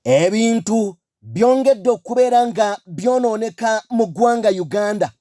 Ebintu byongedde okubeera nga byonooneka mu ggwanga Uganda.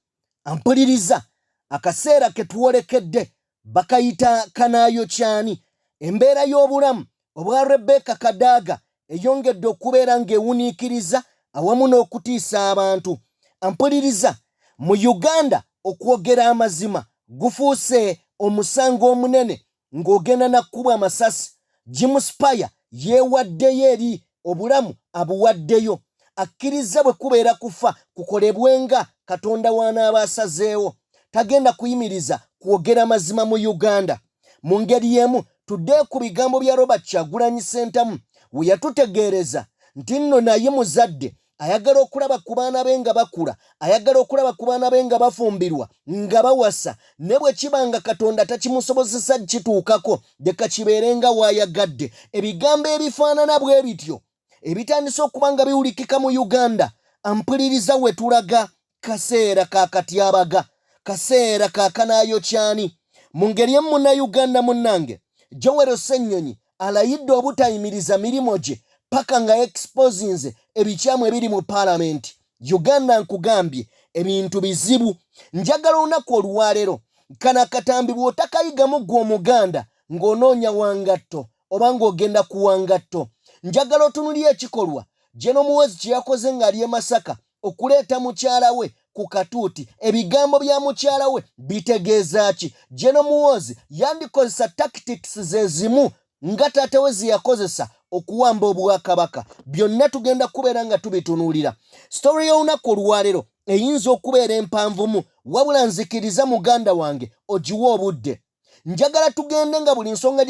Ampuliriza, akaseera ke twolekedde bakayita kanaayokyani. Embeera y'obulamu obwa Rebecca Kadaga eyongedde okubeera ng'ewuniikiriza awamu n'okutiisa abantu. Ampuliriza, mu Uganda okwogera amazima gufuuse omusango omunene ng'ogenda nakkubwa amasasi. Jim Spire yeewaddeyo eri obulamu abuwaddeyo, akkirizza bwe kubeera kufa kukolebwe nga Katonda w'anaaba asazeewo. Tagenda kuyimiriza kwogera mazima mu Uganda. Mu ngeri y'emu tudde ku bigambo bya Robert Kyagulanyi Ssentamu we yatutegeereza nti nno naye muzadde ayagala okulaba ku baana be nga bakula, ayagala okulaba ku baana be nga bafumbirwa, nga bawasa, ne bwe kiba nga Katonda takimusobozesa kituukako, leka kibeere nga w'ayagadde. Ebigambo ebifaanana bwe bityo ebitandise okuba nga biwulikika mu Uganda, ampuliriza we tulaga kaseera ka katyabaga, kaseera ka kanaayokyani. Mu ngeri emu Munnayuganda munnange Joel Ssennyonyi alayidde obutayimiriza mirimu gye paka nga exposinze ebikyamu ebiri mu palamenti. Uganda nkugambye ebintu bizibu. Njagala olunaku olwaleero kano akatambi bw'otakayigamu ggwe Omuganda ng'onoonya wangatto oba ng'ogenda ku wangatto, njagala otunulire ekikolwa General Muhoozi kye yakoze ng'ali e Masaka okuleeta mukyala we ku katuuti. Ebigambo bya mukyala we bitegeeza ki? General Muhoozi yandikozesa tactics ze zimu nga taata we ze yakozesa okuwamba obwakabaka. Byonna tugenda kubeera nga tubitunuulira. Story y'olunaku olwaleero eyinza okubeera empanvumu, wabula nzikiriza muganda wange ogiwe obudde. Njagala tugende nga buli nsonga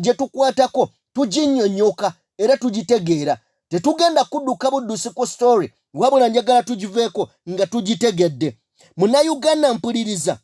gye tukwatako tuginnyonnyoka era tugitegeera. Tetugenda kudduka buddusi ku story, wabula njagala tugiveeko nga tugitegedde. Munnayuganda mpuliriza,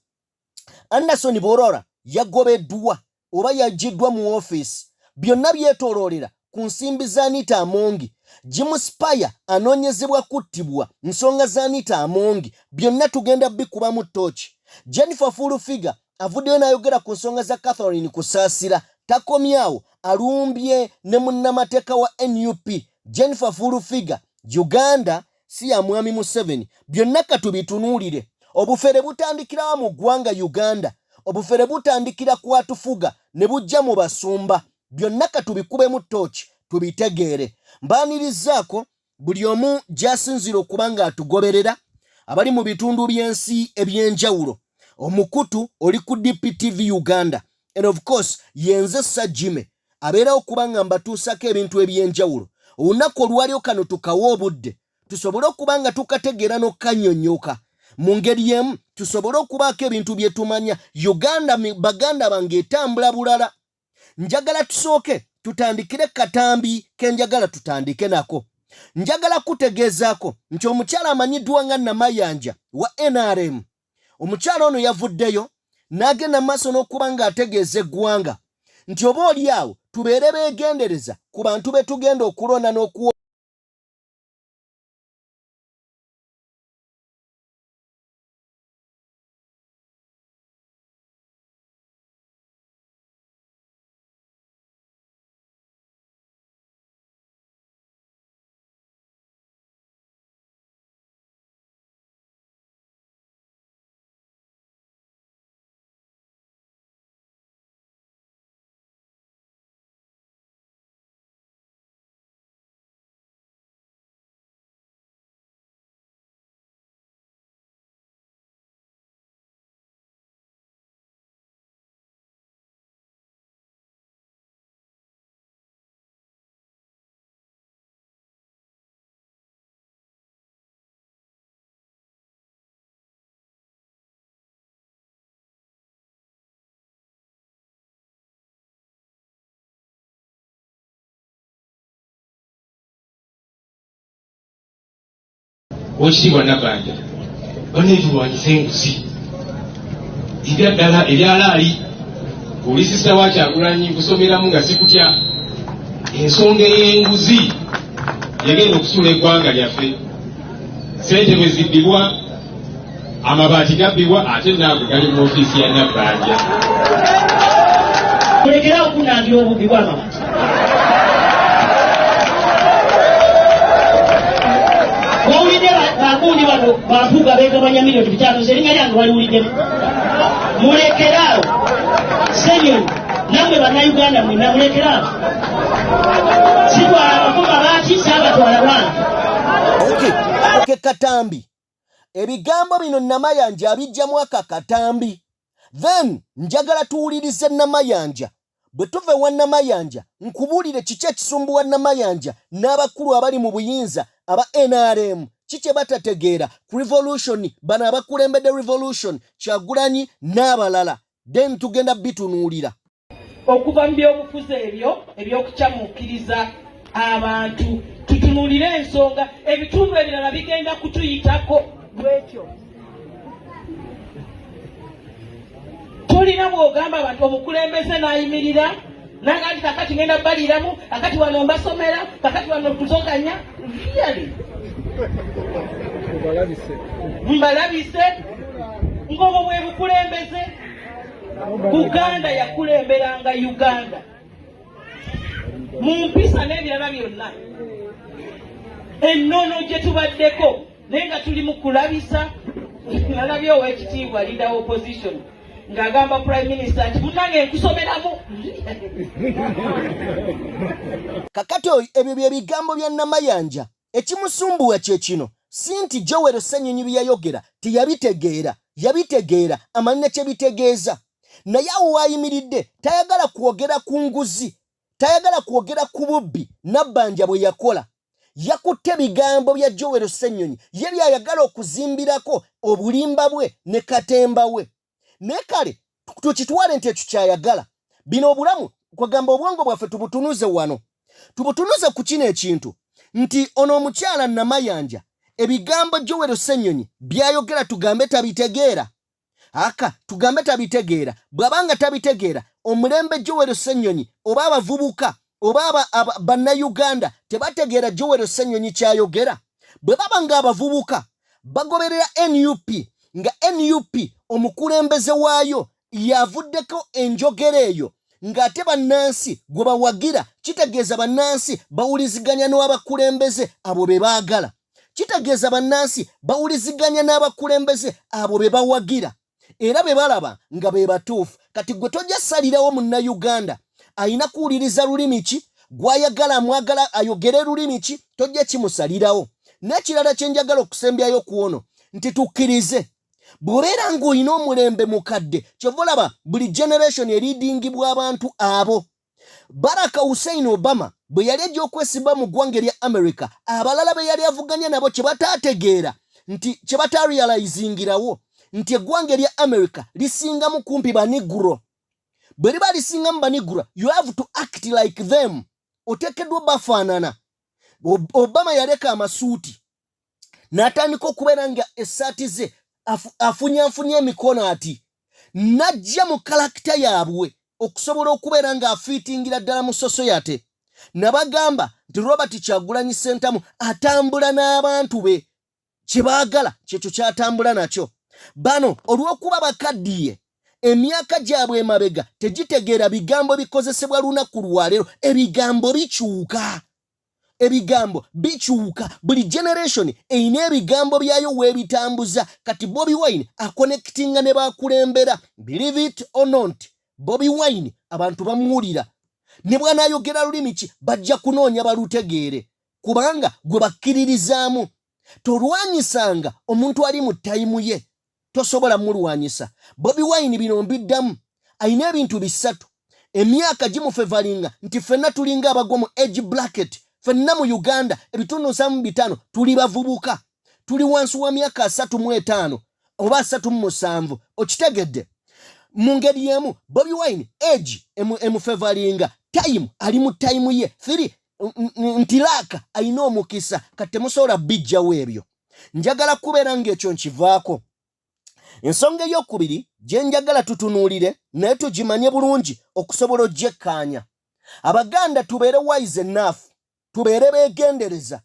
Anderson Burora yagobeddwa oba yaggyiddwa mu ofiisi. Byonna byetooloolera ku nsimbi za Anita Amongi. Jim Spire anoonyezebwa kuttibwa nsonga za Anita Amongi. Byonna tugenda bikubamu ttooki. Jennifer Full Figure avuddeyo n'ayogera ku nsonga za Catherine Kusaasira. Takomyawo, alumbye ne munnamateeka wa NUP Jennifer Full Figure. Uganda si ya Mwami Museveni. Byonna katubitunuulire. Obufere butandikirawa mu ggwanga Uganda? Obufere butandikira ku atufuga ne bujja mu basumba. Byonna katubikubemu ttooki tubitegeere. Mbaanirizzaako buli omu gy'asinziira okuba ng'atugoberera, abali mu bitundu by'ensi eby'enjawulo. Omukutu oli ku DPTV Uganda and of course yenze Sir Jimmy abeerawo okuba nga mbatuusako ebintu eby'enjawulo. Olunaku olwalyo kano tukawe obudde tusobole okuba nga tukategeera n'okukanyonnyoka. Mu ngeri y'emu tusobole okubaako ebintu bye tumanya. Uganda baganda bange etambula bulala. Njagala tusooke tutandikire katambi ke njagala tutandike nako. Njagala kutegeezaako nti omukyala amanyiddwa nga Namayanja wa NRM, omukyala ono yavuddeyo n'agenda mu maaso n'okuba ng'ategeeza eggwanga nti oba oli awo tubeere beegendereza ku bantu be tugenda okulonda n'okuwa Owekitiibwa Nabbanja, banne tulwanyise enguzi ebyaddala ebyalaali. Oli sisita wa Kyagulanyi, nkusomeramu nga sikutya. Ensonga ey'enguzi yagenda okusuula eggwanga lyaffe. Ssente bwe zibbibwa, amabaati gabbibwa, ate naago gali mu ofiisi ya Nabbanja. Mulekere awo kunangira obubbi bw'amabaati. abo bampuuga beegabanya 5,000,000, nze erinnya lyange waliwuliddemu. Mulekere awo. Ssenyonyi, nammwe Bannayuganda mwenna mulekere awo. Sitwala abako mabaati, saabatwala wange. Okay, ako ke katambi. Ebigambo bino Namayanja abijjamu aka katambi. Then njagala tuwulirize Namayanja. Bwe tuva ewa Namayanja, nkubuulire kiki ekisumbuwa Namayanja n'abakulu abali mu buyinza aba NRM, ki kye batategeera ku revolution, bano abakulembedde revolution, Kyagulanyi n'abalala. Then tugenda bitunuulira. Okuva mu byobufuzi ebyo eby'okukyamuukiriza abantu, tutunuulire ensonga, ebitundu ebirala bigenda kutuyitako. Lwekyo tulina bw'ogamba abantu omukulembeze n'ayimirira nanga nti kakati ngenda baliramu, kakati wano mbasomera, kakati wano tuzoganya, really mbalabise ng'obwo bwe bukulembeze. Buganda yakulemberanga Uganda mu mpisa n'ebirala byonna, ennono gye tubaddeko, naye nga tuli mu kulabisa. Nalabye ow'ekitiibwa leader opposition ng'agamba Prime Minister nti munnange nkusomeramu. Kakati oyo, ebyo bye bigambo bya Namayanja. Ekimusumbuwa kye kino, si nti Joel Ssenyonyi bye yayogera teyabitegeera, yabitegeera, amanyi ne kye bitegeeza, naye awo waayimiridde tayagala kwogera ku nguzi, tayagala kwogera ku bubbi Nabbanja bwe yakola. Yakutte bigambo bya Joel Ssenyonyi ye byayagala okuzimbirako obulimba bwe ne katemba we. Naye kale tukitwale nti ekyo kyayagala. Bino obulamu kwegamba obwongo bwaffe tubutunuze wano, tubutunuze ku kino ekintu nti ono omukyala Namayanja ebigambo Joel Ssenyonyi byayogera tugambe tabitegeera, aka tugambe tabitegeera. Bw'abanga tabitegeera, omulembe Joel Ssenyonyi oba abavubuka oba Bannayuganda tebategeera Joel Ssenyonyi kyayogera. Bwe baba nga abavubuka bagoberera NUP, nga NUP omukulembeze waayo yavuddeko enjogera eyo, ng'ate bannansi gwe bawagira, kitegeeza bannansi bawuliziganya n'abakulembeze abo be baagala, kitegeeza bannansi bawuliziganya n'abakulembeze abo be bawagira era be balaba nga be batuufu. Kati gwe tojja salirawo Munnayuganda ayina kuwuliriza lulimi ki gwayagala, amwagala ayogere lulimi ki, tojja kimusalirawo. N'ekirala kye njagala okusembyayo ku ono nti tukkirize, bw'obeera ng'olina omulembe mukadde, kyova olaba buli generation eridingibwa abantu abo. Barack Hussein Obama bwe yali ejja okwesimba mu ggwanga erya America, abalala be yali avuganya nabo kye bataategeera nti kye bataarealizingirawo nti eggwanga erya America lisingamu kumpi banigro. Bwe liba lisingamu banigro, you have to act like them, oteekeddwa bafaanana. Obama yaleka amasuuti n'atandika okubeera nga essaati ze afunyanfunya emikono ati n'ajja mu character yaabwe okusobola okubeera ng'afiitingira ddala mu society. Nabagamba nti Robert Kyagulanyi Ssentamu atambula n'abantu be, kye baagala kyekyo kyatambula nakyo. Bano olw'okuba bakaddiye, emyaka gyabwe emabega tegitegeera bigambo bikozesebwa lunaku lwaleero. Ebigambo bikyuka, ebigambo bikyuka, buli generation erina ebigambo byayo weebitambuza. Kati Bobi Wine aconnectinga ne bakulembera. Believe it or not, Bobi Wine abantu bamuwulira, ne bw'anaayogera lulimi ki bajja kunoonya balutegeere, kubanga gwe bakkiririzaamu. Tolwanyisanga omuntu ali mu time ye, tosobola mulwanyisa. Bobi Wine bino mbiddamu, ayina ebintu bisatu. Emyaka gimufavouringa nti ffenna tulinga abagwa mu age bracket. Ffenna mu Uganda 75% tuli bavubuka, tuli wansi wa myaka 35 oba 37. Okitegedde? Mu ngeri y'emu Bobi Wine age emufavouringa, time ali mu time ye. Three, nti luck ayina omukisa. Kati temusobola bijjawo ebyo. Njagala kubeera ng'ekyo nkivaako. Ensonga eyokubiri gye njagala tutunuulire naye tugimanye bulungi okusobola ogyekkaanya, Abaganda tubeere wise enough, tubeere beegendereza.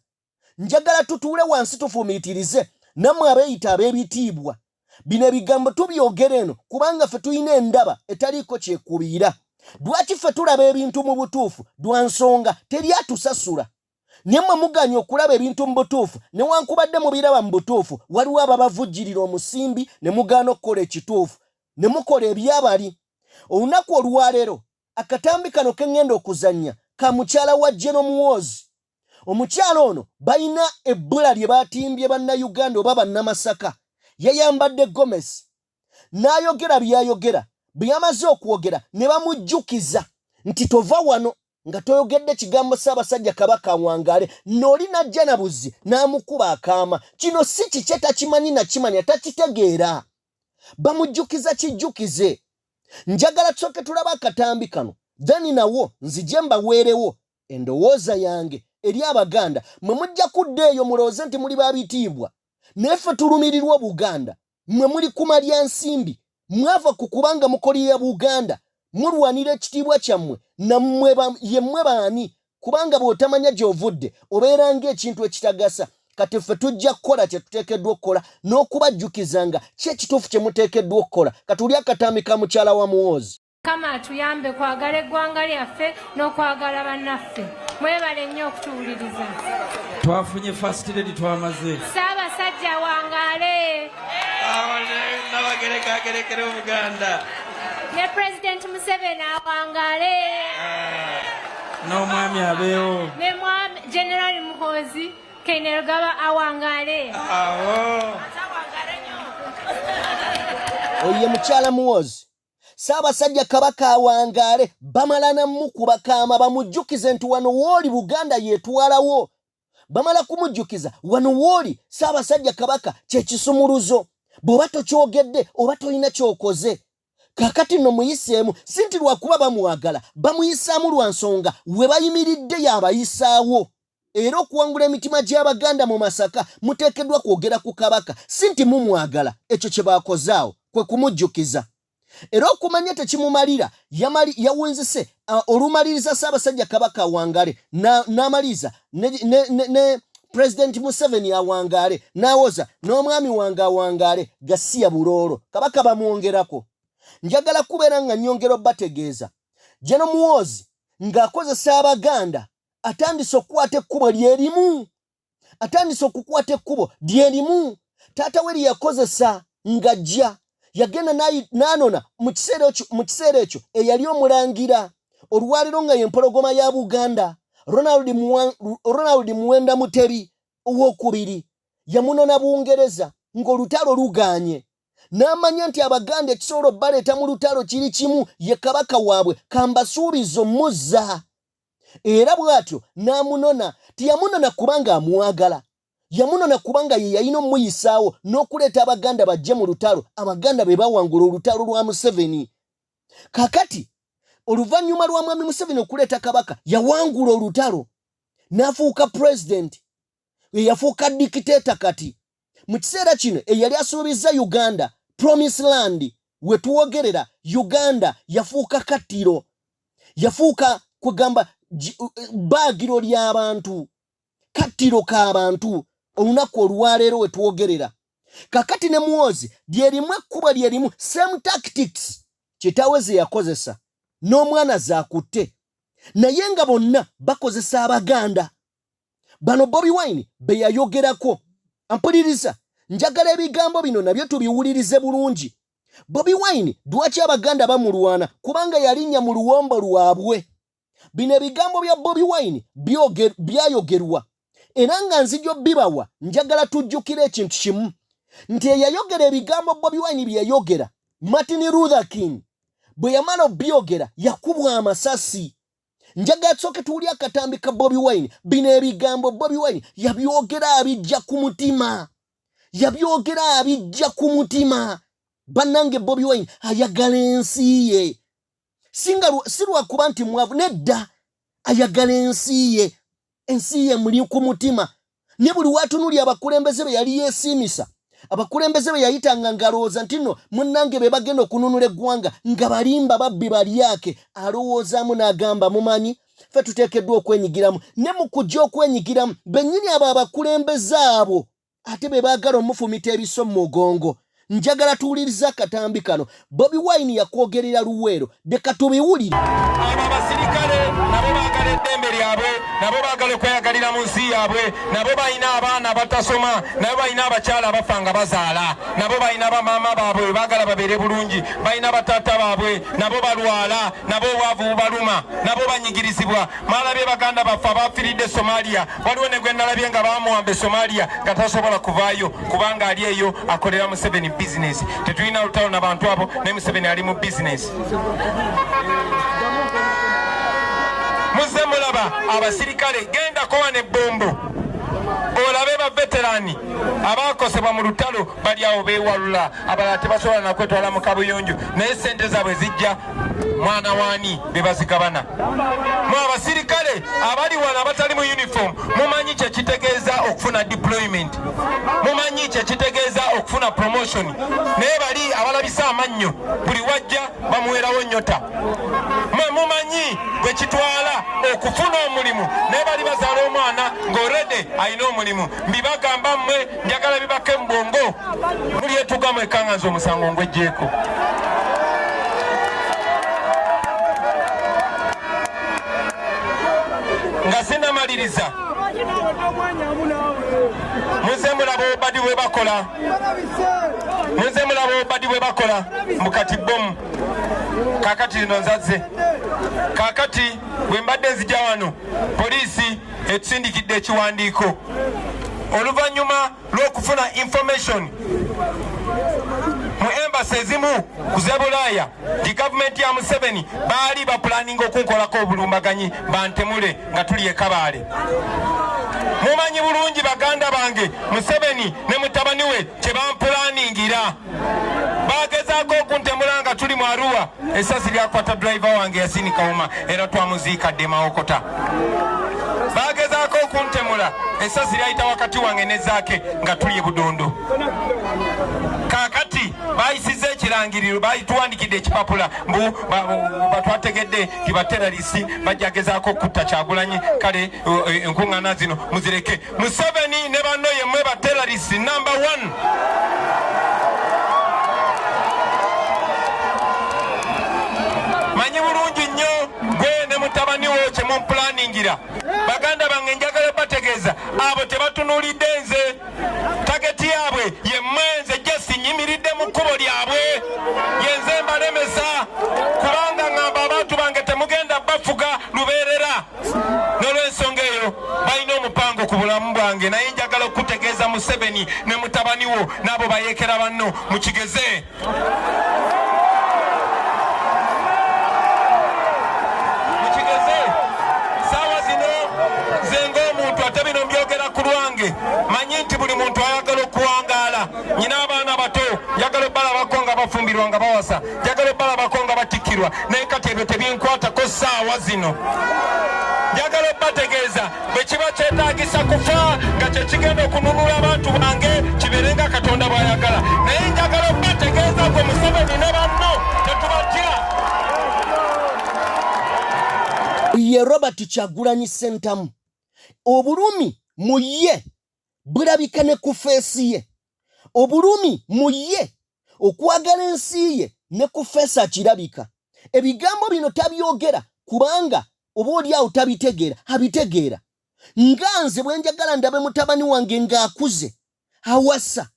Njagala tutuule wansi tufumiitirize, nammwe abeeyita ab'ebitiibwa. Bino ebigambo tubyogera eno kubanga ffe tulina endaba etaliiko kyekubiira. Lwaki ffe tulaba ebintu mu butuufu? Lwa nsonga teri atusasula. Naye mmwe muganye okulaba ebintu mu butuufu, newankubadde mubiraba mu butuufu, waliwo ababavujjirira omusimbi ne mugaana okukola ekituufu ne mukola ebyabali. Olunaku olwaleero akatambi kano ke ŋŋenda okuzannya ka mukyala wa General Muhoozi. Omukyala ono balina ebbula lye batimbye Bannayuganda oba Bannamasaka. Yayambadde gomesi n'ayogera by'ayogera. Bwe yamaze okwogera ne bamujjukiza nti tova wano nga toyogedde kigambo Ssaabasajja Kabaka awangaale, n'oli n'ajja na buzzi n'amukuba akaama. Kino si kikye, takimanyi nakimanya, takitegeera. Bamujjukiza kijjukize. Njagala tusooke tulabe akatambi kano, then nawo nzije mbaweerewo endowooza yange eri Abaganda. Mwe mujja kudda eyo mulowooze nti muli ba bitiibwa, naye ffe tulumirirwa Obuganda. Mwe muli kumalya nsimbi, mwava ku kubanga mukolera Buganda, mulwanira ekitiibwa kyammwe. Nammwe yemmwe baani? Kubanga bw'otamanya gy'ovudde obeera ng'ekintu ekitagasa. Kati ffe tujja kukola kye tuteekeddwa okukola n'okubajjukiza nga ki ekituufu kye muteekeddwa okukola. Kati oli akatambi ka mukyala wa Muhoozi. Mukama atuyambe kwagala eggwanga lyaffe n'okwagala bannaffe. Mwebale nnyo okutuwuliriza. Twafunye first lady, twamaze. Ssaabasajja wangaale. Nabagereka agerekere Obuganda. Ne Pulezidenti Museveni awangaale. N'omwami abeewo. Ne mwami General Muhoozi Kainerugaba awangaale. Awo. Oyo ye mukyala Muhoozi. Ssaabasajja Kabaka awangaale. Bamala namukuba kaama bamujjukize nti wano wooli Buganda yeetwalawo. Bamala kumujjukiza wano wooli Ssaabasajja Kabaka kye kisumuluzo, bw'oba tokyogedde oba tolina ky'okoze. Kaakati nno muyiseemu, si nti lwakuba bamwagala, bamuyisaamu lwa nsonga we bayimiridde y'abayisaawo. Era okuwangula emitima gy'Abaganda mu Masaka muteekeddwa kwogera ku Kabaka, si nti mumwagala. Ekyo kye baakoze awo kwe kumujjukiza. Era okumanya tekimumalira, yawunzise olumaliriza Ssaabasajja Kabaka awangaale, n'amaliriza ne Pulezidenti Museveni awangaale, n'awoza n'omwami wange awangaale. Gasiya buloolo, Kabaka bamwongerako. Njagala kubeera nga nnyongera obbategeeza, General Muhoozi ng'akozesa Abaganda atandise okukwata ekkubo lyerimu, atandise okukwata ekkubo lyerimu taata we lye yakozesa ng'ajja. Yagenda n'anona mu kiseera ekyo eyali omulangira olwaliro nga y'empologoma ya Buganda, Ronald Muwenda Mutebi Owokubiri. Yamunona Bungereza ng'olutalo luganye, n'amanya nti Abaganda ekisobola obbaleeta mu lutalo kiri kimu, ye kabaka waabwe, kambasuubiza omuzza. Era bw'atyo n'amunona. Teyamunona kubanga amwagala, yamunona kubanga ye yalina omuyisaawo n'okuleeta Abaganda bajje mu lutalo. Abaganda be bawangula olutalo lwa Museveni. Kakati oluvannyuma lwa Mwami Museveni okuleeta kabaka, yawangula olutalo n'afuuka pulezidenti, eyafuuka dictator. Kati mu kiseera kino eyali asuubizza Uganda promise land, we tuwogerera Uganda yafuuka kattiro, yafuuka kugamba baagiro ly'abantu, kattiro k'abantu olunaku olwaleero we twogerera. Kakati ne Muhoozi lyerimu ekkubo lyerimu, same tactics kitaawe ze yakozesa n'omwana zaakutte, naye nga bonna bakozesa Abaganda. Bano Bobi Wine be yayogerako. Ampuliriza, njagala ebigambo bino nabyo tubiwulirize bulungi. Bobi Wine lwaki Abaganda bamulwana? Kubanga yalinnya mu luwombo lwabwe. Bino ebigambo bya Bobi Wine byayogerwa, era nga nzijo bibawa. Njagala tujjukire ekintu kimu, nti eyayogera ebigambo Bobi Wine bye yayogera, Martin Luther King, bwe yamala obyogera yakubwa amasasi. Njagala tusooke tuwulye akatambi ka Bobi Wine. Bino ebigambo Bobi Wine yabyogera abijja ku mutima, yabyogera abijja ku mutima. Bannange, Bobi Wine ayagala ensi ye, si lwakuba nti mwavu, nedda, ayagala ensi ye, ensi ye muli ku mutima. Ne buli watunuli abakulembeze be yali yeesiimisa, abakulembeze be yayitanga ng'alowooza nti nno munnange be bagenda okununula eggwanga, nga balimba, babbi, balyake, alowoozaamu n'agamba, mumanyi ffe tuteekeddwa okwenyigiramu. Ne mu kujja okwenyigiramu bennyini, abo abakulembeze abo ate be baagala omufumita ebiso mu mugongo. Njagala tuwulirize akatambi kano. Bobi Wine yakwogerera Luweero, leka tubiwulire. Abo abasirikale nabo baagala eddembe lyabwe, nabo baagala okweyagalira mu nsi yaabwe, nabo balina abaana abatasoma, nabo balina abakyala abafa nga bazaala, nabo balina bamaama baabwe baagala babeere bulungi, balina bataata baabwe nabo balwala, nabo obwavu bubaluma, nabo banyigirizibwa. Mwalabye baganda baffe abafiiridde Somalia, waliwo ne gwe nalabye nga bamuwamba e Somalia nga tasobola kuvaayo kubanga ali eyo akolera Museveni bizinesi. Tetulina lutalo na bantu abo, naye Museveni ali mu bizinesi. Muzze mulaba abasirikale, gendako wano ebbombo olabe ba veterani abakosebwa mu lutalo bali awo bewalula, abalala tebasobola nakwetwala mu kabuyonjo, naye sente zaabwe zijja mwana wani bebazigabana. Mwe abasirikale abali wano abatali mu uniform mumanyi kyekitegeeza okufuna deployment, mumanyi kyekitegeeza okufuna promotion, naye bali abalabisa amannyo buli wajja bamuwerawo nyota. Mwe mumanyi bwe kitwala okufuna omulimu, naye bali bazaala omwana ng'orede alina omulimu. Mbibagamba mmwe, njagala bibake mu bwongo, mulyetuga mwekanga nze omusango ngwejjeeko. Nga sinamaliriza, muze mulaba obubadi bwe bakola, muze mulaba obubadi bwe bakola mukati bomu. Kakati zino nzazze, kakati bwe mbadde nzija wano poliisi etusindikidde ekiwandiiko oluvannyuma lw'okufuna information mu embassy ezimu ku z'e Bulaaya nti gavumenti ya Museveni baali bapulaninga okunkolako obulumbaganyi bantemule nga tuli e Kabaale. Mumanyi bulungi baganda bange, Museveni ne mutabani we kye bampulaningira. Bagezaako okuntemula nga tuli mu Arua, essasi lyakwata driver wange Yasini Kawuma era twamuziika dde Mawokota. Bagezaako okuntemula, essasi lyayita wakati wange ne Zaake nga tuli e Budondo. Kaakati bayisizza ekirangiriro, bayituwandikidde ekipapula mbu batwategedde nti bateralisi bajja gezaako okutta Kyagulanyi, kale enkuŋŋaana zino muzireke. Museveni ne banno yemmwe bateralisi number 1. Manyi bulungi nnyo gwe ne mutabani wo kye mumpulaningira. Baganda bange, njagala bategeeza abo tebatunuulidde nze, tageti yaabwe yemmwe. Nze jesi nyimiridde mu kkubo lyabwe, yenze mbalemesa, kubanga ŋŋamba abantu bange temugenda bafuga lubeerera. N'olw'ensonga eyo balina omupango ku bulamu bwange, naye njagala okutegeeza Museveni ne mutabani wo n'abo bayeekera banno, mukigeze. Mukigeze. Saawa zino nze ng'omuntu, ate bino mbyogera ku lwange, manyi nti buli muntu ayagala okuwangaala. Nyina abaana bato, njagala obbalabako nga bafumbirwa, nga bawasa, njagala obbalabako nga batikkirwa, naye kati ebyo tebinkwatako saawa zino. Njagala obbategeeza bwe kiba kyetaagisa kufa nga kyekigenda okununula abantu bange, kibeere nga Katonda bw'ayagala, naye njagala obbategeeza gwe Museveni ne banno tetubatya. Ye Robert Kyagulanyi Ssentamu, obulumi mu ye bulabika ne ku feesi ye, obulumi mu ye, okwagala ensi ye ne ku feesi akirabika. Ebigambo bino tabyogera kubanga oba oli awo tabitegeera, abitegeera. Nga nze bwe njagala ndabe mutabani wange ng'akuze awasa,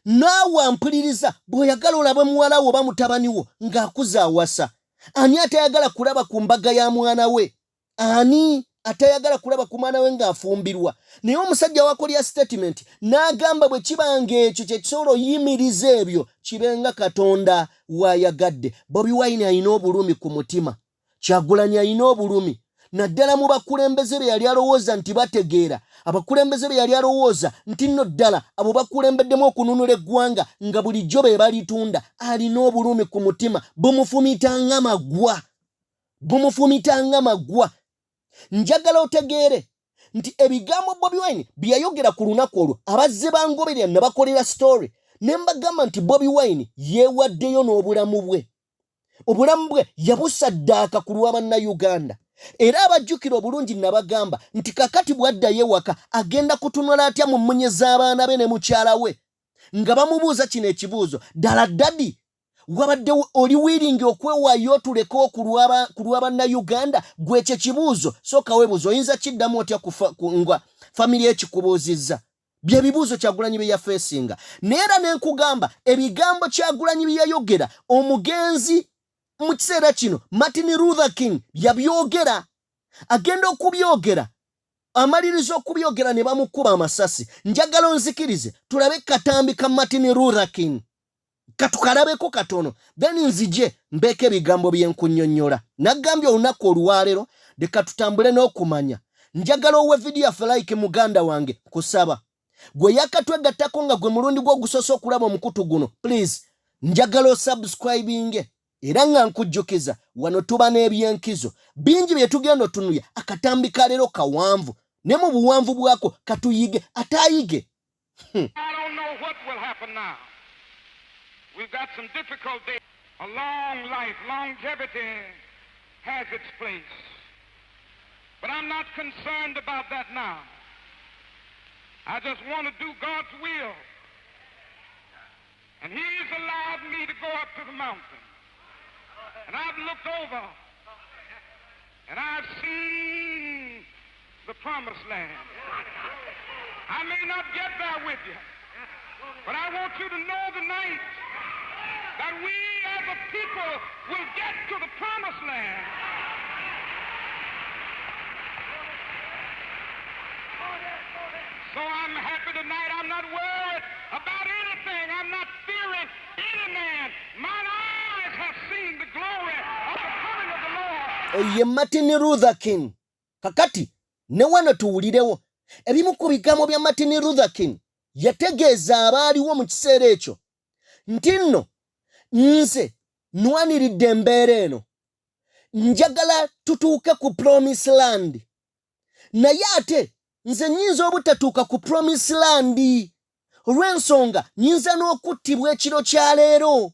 naawe ampuliriza bw'oyagala olabe muwala wo oba mutabani wo ng'akuze awasa. Ani atayagala kulaba ku mbaga ya mwana we? Ani atayagala kulaba ku mwana we ng'afumbirwa? Naye omusajja wakolya statement n'agamba bwe kiba ng'ekyo kye kisobola oyimiriza ebyo, kibe nga Katonda w'ayagadde. Bobi Wine alina obulumi ku mutima, Kyagulanyi alina obulumi, naddala mu bakulembeze be yali alowooza nti bategeera, abakulembeze be yali alowooza nti nno ddala abo bakulembeddemu okununula eggwanga nga bulijjo be balitunda. Alina obulumi ku mutima, bumufumita nga magwa, bumufumita nga magwa. Njagala otegeere nti ebigambo Bobi Wine bye yayogera ku lunaku olwo, abazze bangoberera ne bakolera story ne mbagamba nti Bobi Wine yeewaddeyo n'obulamu bwe, obulamu bwe yabusaddaaka ku lwa Bannayuganda. Era abajjukira obulungi nabagamba nti kakati bw'addayo ewaka agenda kutunula atya mu mmunye z'abaana be ne mukyala we? nga bamubuuza kino ekibuuzo, ddala daddy wabadde oli willing okwewaayo otuleke ku lwa Bannayuganda? Gwe ekyo kibuuzo sooka weebuuza, oyinza kiddamu otya nga family ekikubuuzizza? Bye bibuuzo Kyagulanyi bye yafeesinga. Naye era ne nkugamba ebigambo Kyagulanyi bye yayogera, omugenzi mu kiseera kino Martin Luther King yabyogera. Agenda okubyogera, amaliriza okubyogera ne bamukuba amasasi. Njagala onzikirize tulabe katambi ka Martin Luther King, katukalabeko katono, then nzije mbeeko ebigambo byenkunnyonnyola. Naggambye olunaku olwaleero leka tutambule n'okumanya. Njagala owe vidiyo yaffe like, muganda wange, kusaba gwe yakatwegattako nga gwe mulundi gwo ogusoose okulaba omukutu guno, please njagala osubscribinge. Era nga nkujjukiza, wano tuba n'ebyenkizo bingi bye tugenda otunuya. Akatambi ka leero kawanvu, ne mu buwanvu bwako katuyige ate ayige. I don't know what will happen now. We've got some difficult days. A long life, longevity has its place. But I'm not concerned about that now. I just want to do God's will. And He's allowed me to go up to the mountain. And I've looked over and I've seen the promised land. I may not get there with you, but I want you to know tonight that we as a people will get to the promised land. So I'm happy tonight. I'm not worried about anything. I'm not fearing any man. Mine eyes have seen the glory of the coming of the Lord. Ye Martin Luther King. Kakati ne wano tuwulirewo ebimu ku bigambo bya Martin Luther King. Yategeeza abaaliwo mu kiseera ekyo nti nno nze nwaniridde embeera eno, njagala tutuuke ku promise land, naye ate nze nnyinza obutatuuka ku promise land olw'ensonga nnyinza n'okuttibwa ekiro kya leero,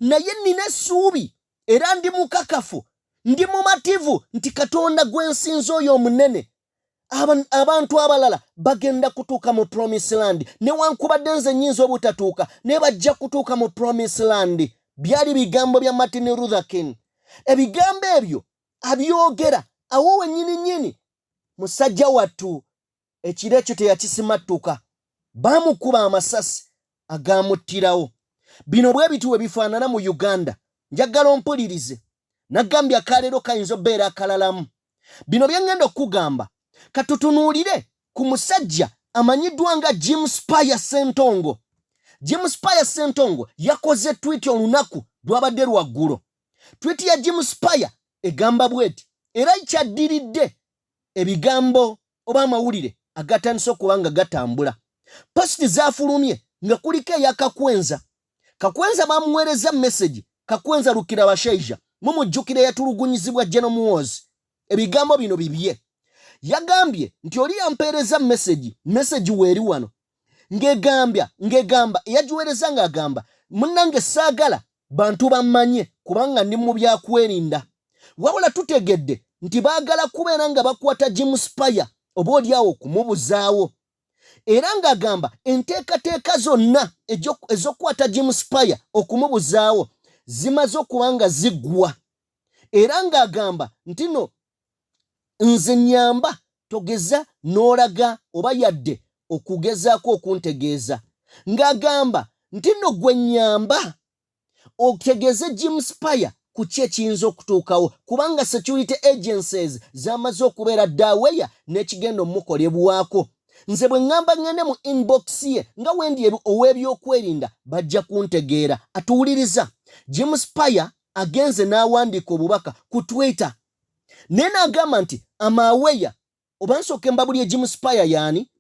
naye nnina essuubi era ndi mukakafu, ndi mumativu nti Katonda gwe nsinza oyo omunene, abantu abalala bagenda kutuuka mu promise land. Newankubadde nze nnyinza obutatuuka, naye bajja kutuuka mu promise land. Byali bigambo bya Martin Luther King. Ebigambo ebyo abyogera awo wennyini nnyini. Musajja wattu ekiro ekyo teyakisimattuka, baamukuba amasasi agamuttirawo. Bino bwe bitu we bifaanana mu Uganda. Njagala ompulirize, nagambye akaleero kayinza obbeera akalalamu. Bino bye ŋŋenda okukugamba, katutunuulire ku musajja amanyiddwa nga Jim Spire Sentongo. Jim Spire Sentongo yakoze tweet olunaku lwabadde lwaggulo. Tweet ya Jim Spire egamba bweti, era kyaddiridde ebigambo oba amawulire agatandise okuba nga gatambula. Post zafulumye nga kuliko eya Kakwenza. Kakwenza bamuweereza message. Kakwenza Lukira Bashaija mumujjukira, yatulugunyizibwa General Muhoozi. Ebigambo bino bibye. Yagambye nti oli yampeereza message, message weeri wano, ng'egamba eyagiweereza ng'agamba, "Munnange, saagala bantu bammanye kubanga ndi mu byakwerinda." Wabula tutegedde nti baagala kubeera nga bakwata Jim Spire oba oliawo okumubuzaawo, era ng'agamba enteekateeka zonna ez'okukwata Jim Spire okumubuzaawo zimaze okuba nga ziggwa, era ng'agamba nti no nze nyamba togeza n'olaga oba yadde okugezaako okuntegeeza, ng'agamba nti nno gwe nyamba otegeeze Jim Spire ku ki ekiyinza okutuukawo, kubanga security agencies zamaze okubeera daweya n'ekigenda omukolebwako. Nze bwe ŋŋamba ŋŋende mu inbox ye nga wendi ow'ebyokwerinda, bajja kuntegeera. Atuwuliriza, Jim Spire agenze n'awandiika obubaka ku Twitter, naye n'agamba nti amaaweya oba nsooka embabuli. Jim Spire yaani?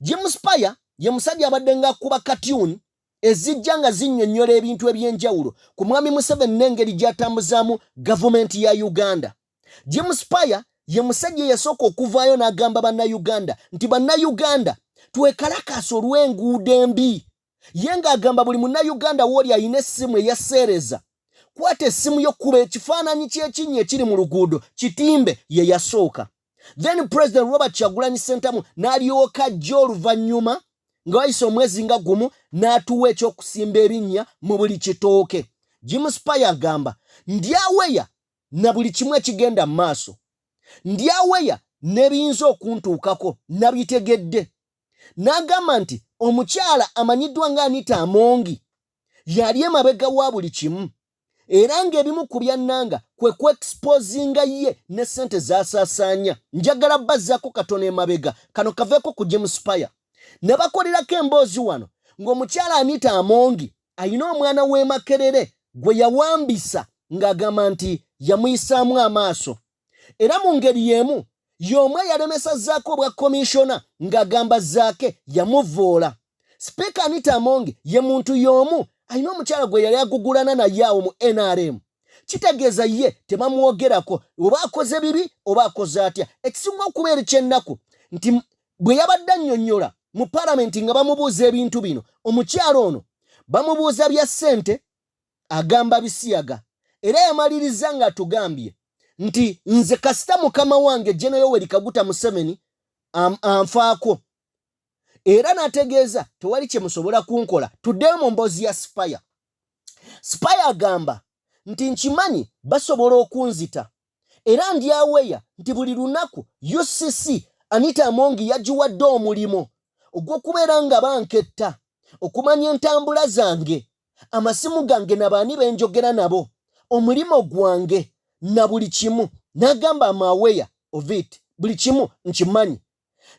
Jim Spire ye musajja abadde ng'akuba cartoon ezijja nga zinnyonnyola ebintu ebyenjawulo ku mwami Museveni n'engeri gy'atambuzaamu gavumenti ya Uganda. Jim Spire ye musajja eyasooka okuvaayo n'agamba Bannayuganda nti Bannayuganda twekalakaasa olw'enguudo embi. Ye ng'agamba buli Munnayuganda wooli alina essimu eyaseereza, kwata essimu yo, kuba ekifaananyi ky'ekinnya ekiri mu luguudo kitimbe. Ye yasooka. Then President Robert Kyagulanyi Sentamu n'alyoka ajja oluvannyuma. nga wayise omwezi nga gumu n'atuwa ekyokusimba ebinnya mu buli kitooke. Jim Spire agamba ndi aweya na buli kimu ekigenda mu maaso, ndi aweya n'ebiyinza okuntuukako nabitegedde. N'agamba nti omukyala amanyiddwa nga Anita Amongi yali emabega wa buli kimu era ng'ebimu ku byannanga kwe kwexposinga ye ne ssente z'asaasaanya. Njagala bazzaako katono emabega kano kaveeko ku James Spire. Ne bakolerako emboozi wano ng'omukyala Anita Amongi alina omwana w'e Makerere gwe yawambisa ng'agamba nti yamuyisaamu amaaso. Era mu ngeri y'emu y'omu eyalemesa Zaake obwa komishona ng'agamba Zaake yamuvvoola. Sipiika Anita Among ye muntu y'omu alina omukyala gwe yali agugulana naye awo mu NRM. Kitegeeza ye tebamwogerako oba akoze bibi oba akoze atya. Ekisinga okubeera eky'ennaku nti bwe yabadde annyonnyola mu palamenti nga bamubuuza ebintu bino, omukyala ono bamubuuza bya ssente agamba bisiyaga, era yamaliriza ng'atugambye nti nze kasita mukama wange General Yoweri Kaguta Museveni anfaako, era n'ategeeza tewali kye musobola kunkola. Tuddeyo mu mboozi ya Spire. Spire agamba nti nkimanyi basobola okunzita era ndi aweya nti buli lunaku UCC Anita Amongi yagiwadde omulimu ogw'okubeera nga banketta okumanya entambula zange, amasimu gange na baani be njogera nabo, omulimu gwange na buli kimu. N'agamba am aware of it, buli kimu nkimanyi,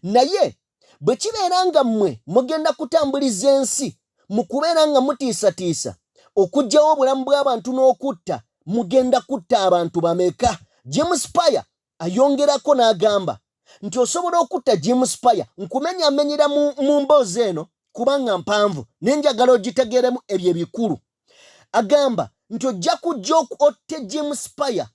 naye bwe kibeera nga mmwe mugenda kutambuliza ensi mu kubeera nga mutiisatiisa okuggyawo obulamu bw'abantu n'okutta, mugenda kutta abantu bameka? James Spire ayongerako n'agamba nti osobola okutta James Spire. Nkumenyamenyera mu mboozi eno kubanga mpanvu naye njagala ogitegeeremu ebyo ebikulu. Agamba nti ojja kujja otte James Spire,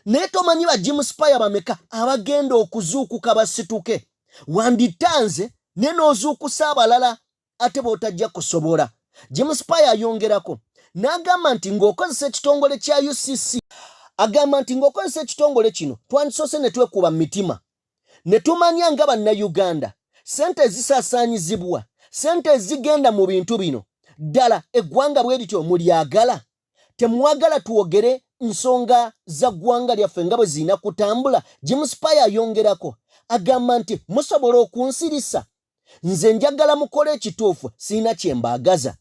naye tomanyi ba James Spire bameka abagenda okuzuukuka basituke. Wandittanze naye n'ozuukusa abalala ate b'otajja kusobola. James Spire ayongerako n'agamba nti ng'okozesa ekitongole kya UCC, agamba nti ng'okozesa ekitongole kino twandisoose ne twekuba mu mitima ne tumanya nga Bannayuganda ssente ezisaasaanyizibwa, ssente ezigenda mu bintu bino, ddala eggwanga bwe lityo mulyagala? Temwagala twogere nsonga za ggwanga lyaffe nga bwe zirina kutambula? James Spire ayongerako agamba nti musobola okunsirisa, nze njagala mukole ekituufu, sirina kye mbaagaza.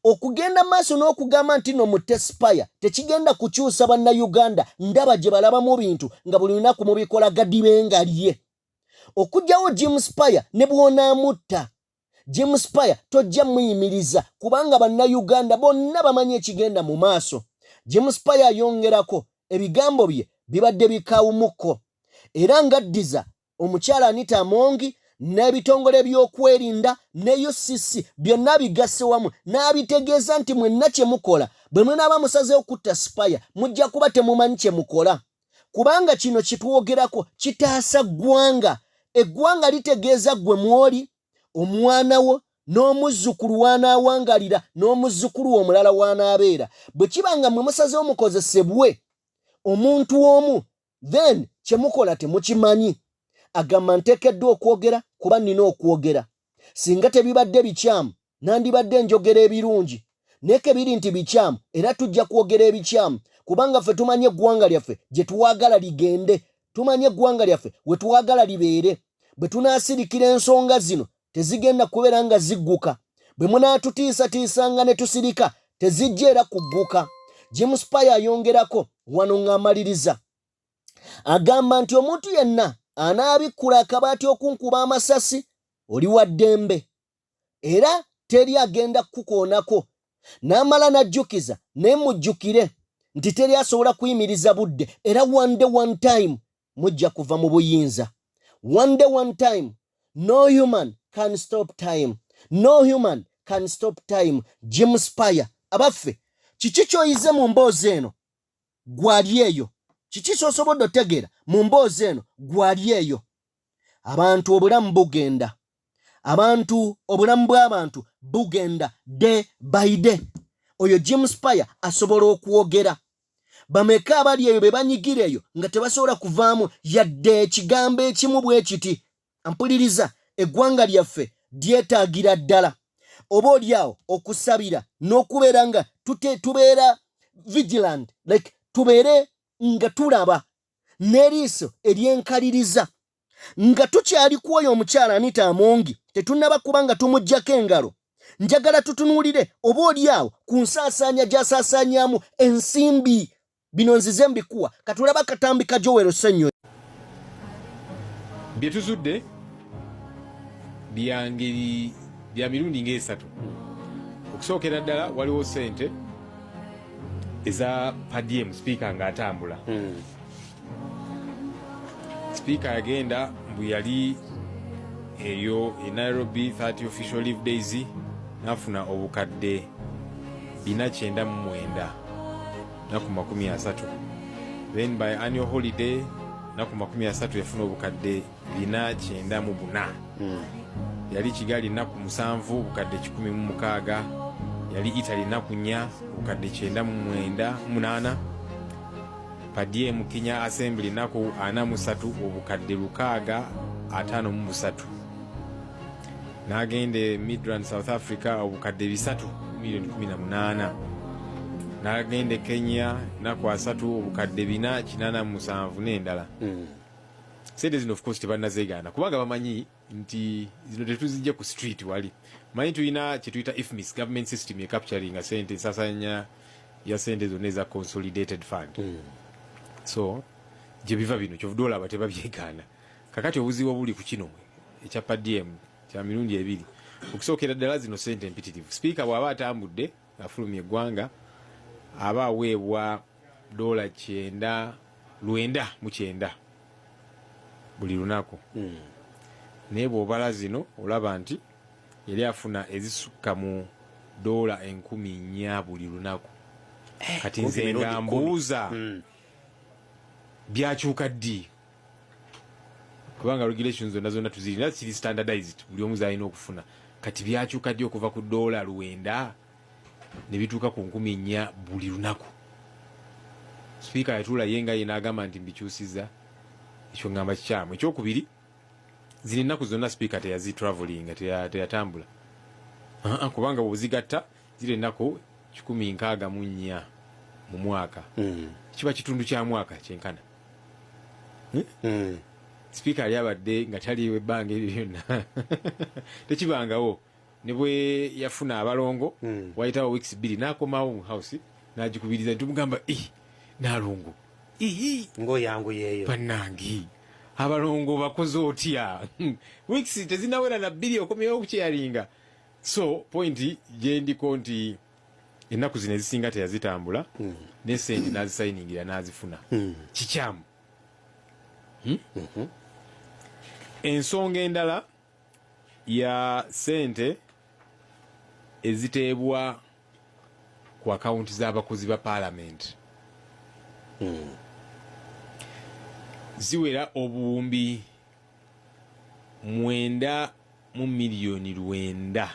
Okugenda maaso n'okugamba nti no mutte Spire tekigenda kukyusa Bannayuganda ndaba gye balabamu bintu nga buli lunaku mubikola gadibenga lye. Okugyawo James Spire ne bw'onaamutta James Spire tojja muyimiriza kubanga Bannayuganda bonna bamanyi ekigenda mu maaso. James Spire ayongerako ebigambo bye bibadde bikawumuko era ng'addiza omukyala Anita Amongi n'ebitongole by'okwerinda ne UCC byonna bigasse wamu n'abitegeeza nti mwenna kye mukola bwe munaaba musazeewo kutta Spire mujja kuba temumanyi kye mukola, kubanga kino kitwogerako kitaasa ggwanga. Eggwanga litegeeza ggwe mwoli, omwana wo n'omuzzukulu w'anaawangalira n'omuzzukulu omulala w'anaabeera. Bwe kiba nga mwe musazeewo mukozesebwe omuntu omu, then kye mukola temukimanyi. Agamba nteekeddwa okwogera kuba nnina okwogera. Singa tebibadde bikyamu nandibadde njogera ebirungi, naye ke biri nti bikyamu era tujja kwogera ebikyamu, kubanga ffe tumanyi eggwanga lyaffe gye twagala ligende, tumanyi eggwanga lyaffe we twagala libeere. Bwe tunaasirikira ensonga zino tezigenda kubeera nga zigguka, bwe munaatutiisatiisanga ne tusirika tezijja era kugguka. James Spire ayongerako wano ng'amaliriza agamba nti omuntu yenna anaabikkula akabaati okunkuba amasasi oli wa ddembe era teri agenda kukukoonako. N'amala n'ajjukiza naye mujjukire nti teri asobola kuyimiriza budde, era one day one time mujja kuva mu buyinza. One day one time, no human can stop time, no human can stop time. Jim Spire. Abaffe, kiki ky'oyize mu mboozi eno gwali eyo? Kiki ky'osobodde otegeera mu mboozi eno gwali eyo? Abantu obulamu bugenda, abantu obulamu bw'abantu bugenda day by day. Oyo Jim Spire asobola okwogera. Bameka abali eyo be banyigira eyo nga tebasobola kuvaamu yadde ekigambo ekimu bwe kiti? Ampuliriza, eggwanga lyaffe Lyetaagira ddala oba oli awo okusabira n'okubeera nga tubeera vigilant, like tubeere nga tulaba n'eriiso eryenkaliriza nga tukyali ku oyo omukyala Anita Amongi. Tetunnaba kuba nga tumuggyako engalo. Njagala tutunuulire oba oli awo ku nsaasaanya gy'asaasaanyamu ensimbi. Bino nzize mbikuwa. Katulaba akatambi ka Joel Ssenyonyi. Bye tuzudde bya ngeri bya mirundi ng'esatu. Okusookera ddala, waliwo sente eza per diem sipiika ng'atambula. Sipiika yagenda mbu yali eyo e Nairobi 30 official leave days, n'afuna obukadde 499 naku 30. Then by annual holiday naku 30 yafuna obukadde 494. Yali Kigali naku 7, obukadde 106. Yali Italy naku 4, obukadde 98. Per diem Kenya Assembly naku 43, obukadde 653. N'agenda e Midrand, South Africa, obukadde 3 miliyoni 18. N'agenda e Kenya naku 30, obukadde 487 n'endala. Sente zino of course tebannazeegaana kubanga bamanyi nti zino tetuzijja ku street. Wali manyi tulina kyetuyita IFMIS, government system ecapturinga sente, ensasanya ya sente zonna eza consolidated fund. So gye biva bino, kyovudde olaba tebabyegaana. Kakati obuzibu obuli ku kino ekya per diem kya mirundi ebiri. Okusookera ddala, zino sente empitirivu. Sipiika bw'aba atambudde afulumya eggwanga, aba aweebwa dola 999 buli lunaku. Naye bw'obala zino olaba nti yali afuna ezisukka mu dola 4000 buli lunaku. Kati Kumpi nze mirundi nga 10. mbuuza, byakyuka ddi? Kubanga regulations zonna zonna tuzirina, kiri standardized, buli omu zalina okufuna. Kati byakyuka ddi okuva ku dola 900 ne bituuka ku 4000 buli lunaku? Sipiika yatuula ye nga ye n'agamba nti mbikyusiza. Ekyo ngamba kikyamu. Ekyokubiri, zino ennaku zonna sipiika teyazitravelinga, teyatambula. Ah, ah, kubanga bwezigatta ziri ennaku 164 mu mwaka, kiba kitundu kya mwaka kyenkana. Sipiika yali abadde nga taliiwo ebbanga eryo lyonna? Tekibangawo. Ne bwe yafuna abalongo, wayitawo weeks 2 n'akomawo mu house n'agikubiriza ntumugamba, "Eh, naalongo ii." Ng'oyanguyeeyo. Bannange, abalongo bakoze otya? Weeks tezinawera na 2 okomyewo okukyeyalinga. So point gyendiko nti ennaku zino ezisinga teyazitambula, ne sente n'azisayiningira n'azifuna, kikyamu. Ensonga endala ya sente eziteebwa ku akawunti z'abakozi ba paalamenti ziwera obuwumbi 9 mu miliyoni 900,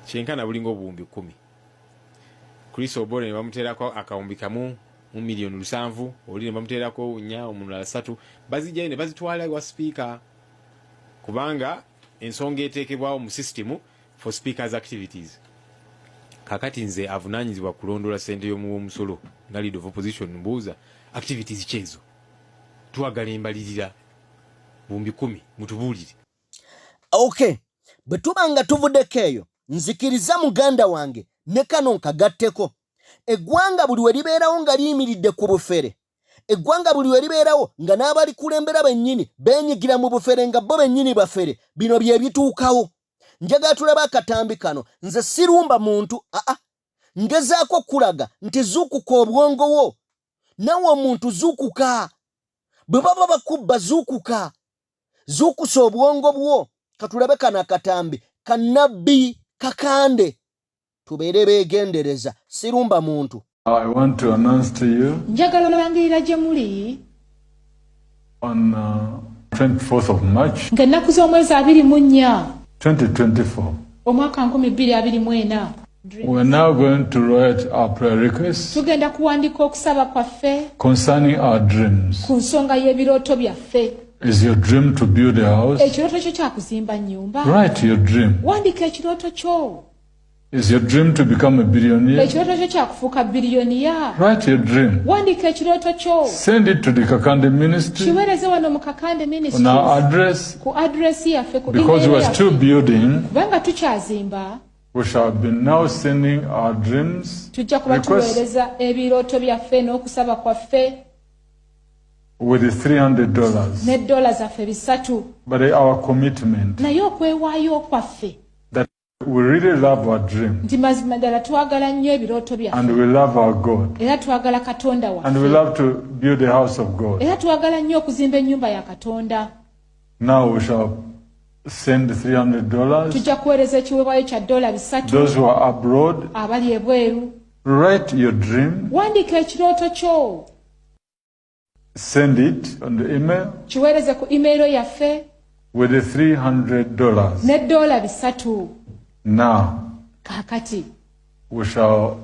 kyenkana bulinga obuwumbi 10. Chris Obore ne bamuteerako akawumbi 1 mu miliyoni 7, oli ne bamuteerako 4, omulala 3. Bazijjayo ne bazitwala wa sipiika kubanga ensonga eteekebwawo mu system for speakers activities. Kakati nze avunaanyizibwa kulondoola ssente y'omuwomusolo nga leader of opposition mbuuza, activities kyezo? Twagala embalirira buwumbi 10, mutubuulire. Okay, bwe tuba nga tuvuddeko eyo, nzikiriza muganda wange ne kano nkagatteko. Eggwanga buli we libeerawo nga liyimiridde ku bufere, eggwanga buli we libeerawo nga n'abalikulembera bennyini beenyigira mu bufere, nga bo bennyini bafere, bino bye bituukawo. Njagala tulabe akatambi kano. Nze sirumba muntu, aa, ngezaako kulaga nti zuukuka obwongo wo nawe omuntu, zuukuka. Bwe baba bakubba, zuukuka, zuukusa obwongo bwo. Katulabe kano akatambi kannabbi Kakande, tubeere beegendereza. Sirumba muntu. I want to announce to you Njagala olangirira gye muli on 24th of March ng'ennaku z'omwezi 24 2024, omwaka 2024, we are now going to write our prayer requests tugenda kuwandiika okusaba kwaffe concerning our dreams. ku nsonga y'ebirooto byaffe. Is your dream to build a house? Ekirooto kyo kyakuzimba nnyumba? Write your dream. Wandiika ekirooto kyo. Is your dream to become a billionaire? Ekirooto kyo kyakufuuka biliyoniya? Write your dream. Wandiika ekirooto kyo. Send it to the Kakande Ministry. Kiweereze wano mu Kakande Ministries. On our address. Ku address yaffe ku Because we are still building. Kubanga tukyazimba. We shall be now sending our dreams. Tujja kuba tuweereza ebirooto byaffe n'okusaba kwaffe. With the $300. Ne dola zaffe 300. But our commitment. Naye okwewaayo kwaffe. That we really love our dream. Nti mazima ddala twagala nnyo ebirooto byaffe. And we love our God. Era twagala Katonda waffe. And we love to build the house of God. Era twagala nnyo okuzimba ennyumba ya Katonda. Now we shall send $300. Tujja kuweereza ekiweebwayo kya dola 300. Those who are abroad. Abali ebweru. Write your dream. Wandiika ekirooto kyo. Send it on the email. Kiweereze ku email yaffe. With the $300. Ne dola 300. Now. Kaakati. We shall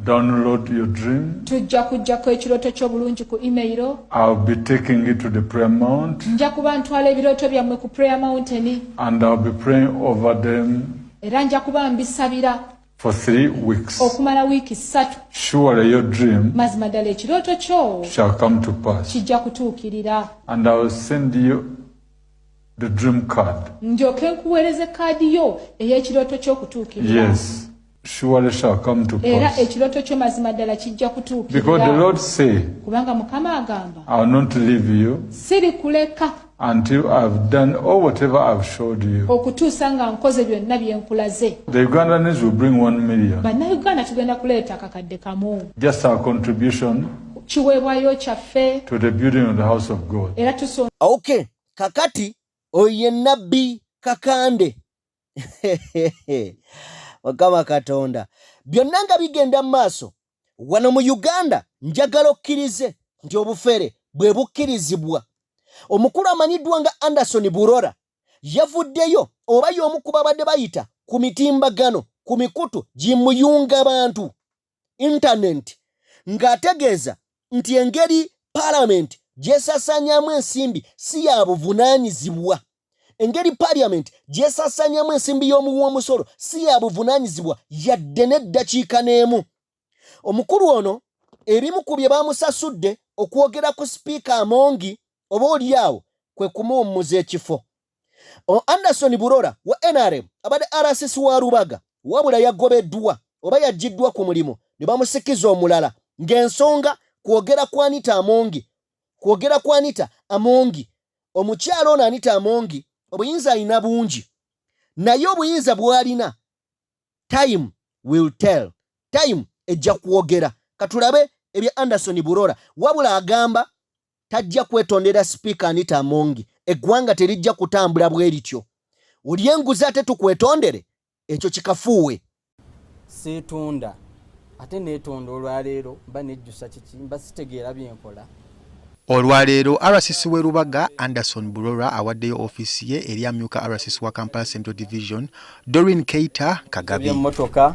download your dream. Tujja kujjako ekirooto kyo bulungi ku email. I'll be taking it to the prayer mount. Nja kuba ntwala ebirooto byammwe ku prayer mountain. And I'll be praying over them. Era nja kuba mbisabira. For 3 weeks. Okumala wiiki 3. Surely your dream mazima ddala ekirooto kyo shall come to pass. Kijja kutuukirira. And I will send you the dream card. Ndyoke nkuweereze kaadi yo ey'ekirooto ky'okutuukirira. Yes. Surely shall come to pass. Era ekirooto kyo mazima ddala kijja kutuukirira. Because the Lord say, kubanga Mukama agamba, I will not leave you sirikuleka until I've done all whatever I've showed you. Okutuusa nga nkoze byonna bye nkulaze. The Ugandans will bring 1 million. Bannayuganda tugenda kuleeta akakadde kamu. Just our contribution kiweebwayo kyaffe to the building of the house of God. Era Okay, kakati oyo ye Nabbi Kakande. Mukama Katonda. Byonna nga bigenda mu maaso wano mu Uganda, njagala okkirize nti obufere bwe bukkirizibwa. Omukulu amanyiddwa nga Anderson Burora yavuddeyo oba y'omu ku babadde bayita ku mitimbagano ku mikutu gimuyunga bantu internet, ng'ategeeza nti engeri parliament gy'esaasaanyaamu ensimbi si ya buvunaanyizibwa. Engeri parliament gy'esaasaanyaamu ensimbi y'omuwi w'omusolo si ya buvunaanyizibwa yadde n'eddakiika n'emu. Omukulu ono ebimu ku bye baamusasudde okwogera ku sipiika Amongi oba oliawo kwe kumuwummuza ekifo. Anderson Burora wa NRM abadde RCC wa Rubaga, wabula yagobeddwa oba yaggyiddwa ku mulimu ne bamusikiza omulala ng'ensonga kwogera kwa Anita Amongi. Kwogera kwa Anita Amongi. Omukyala ono Anita Amongi obuyinza alina bungi, naye obuyinza bw'alina time will tell. Time ejja kwogera. Katulabe ebya Anderson Burora. Wabula agamba tajja kwetondera sipiika Anita Amongi. Eggwanga terijja kutambula bwe lityo. Olye enguzi ate tukwetondere, ekyo kikafuuwe. Seetonda ate neetonda olwaleero mba nejjusa kiki, mba sitegeera bye nkola. Olwaleero RCC w'e Rubaga Anderson Burora awaddeyo ofiisi ye eri amyuka RCC wa Kampala Central Division Doreen Keita Kagabi. Eby'emmotoka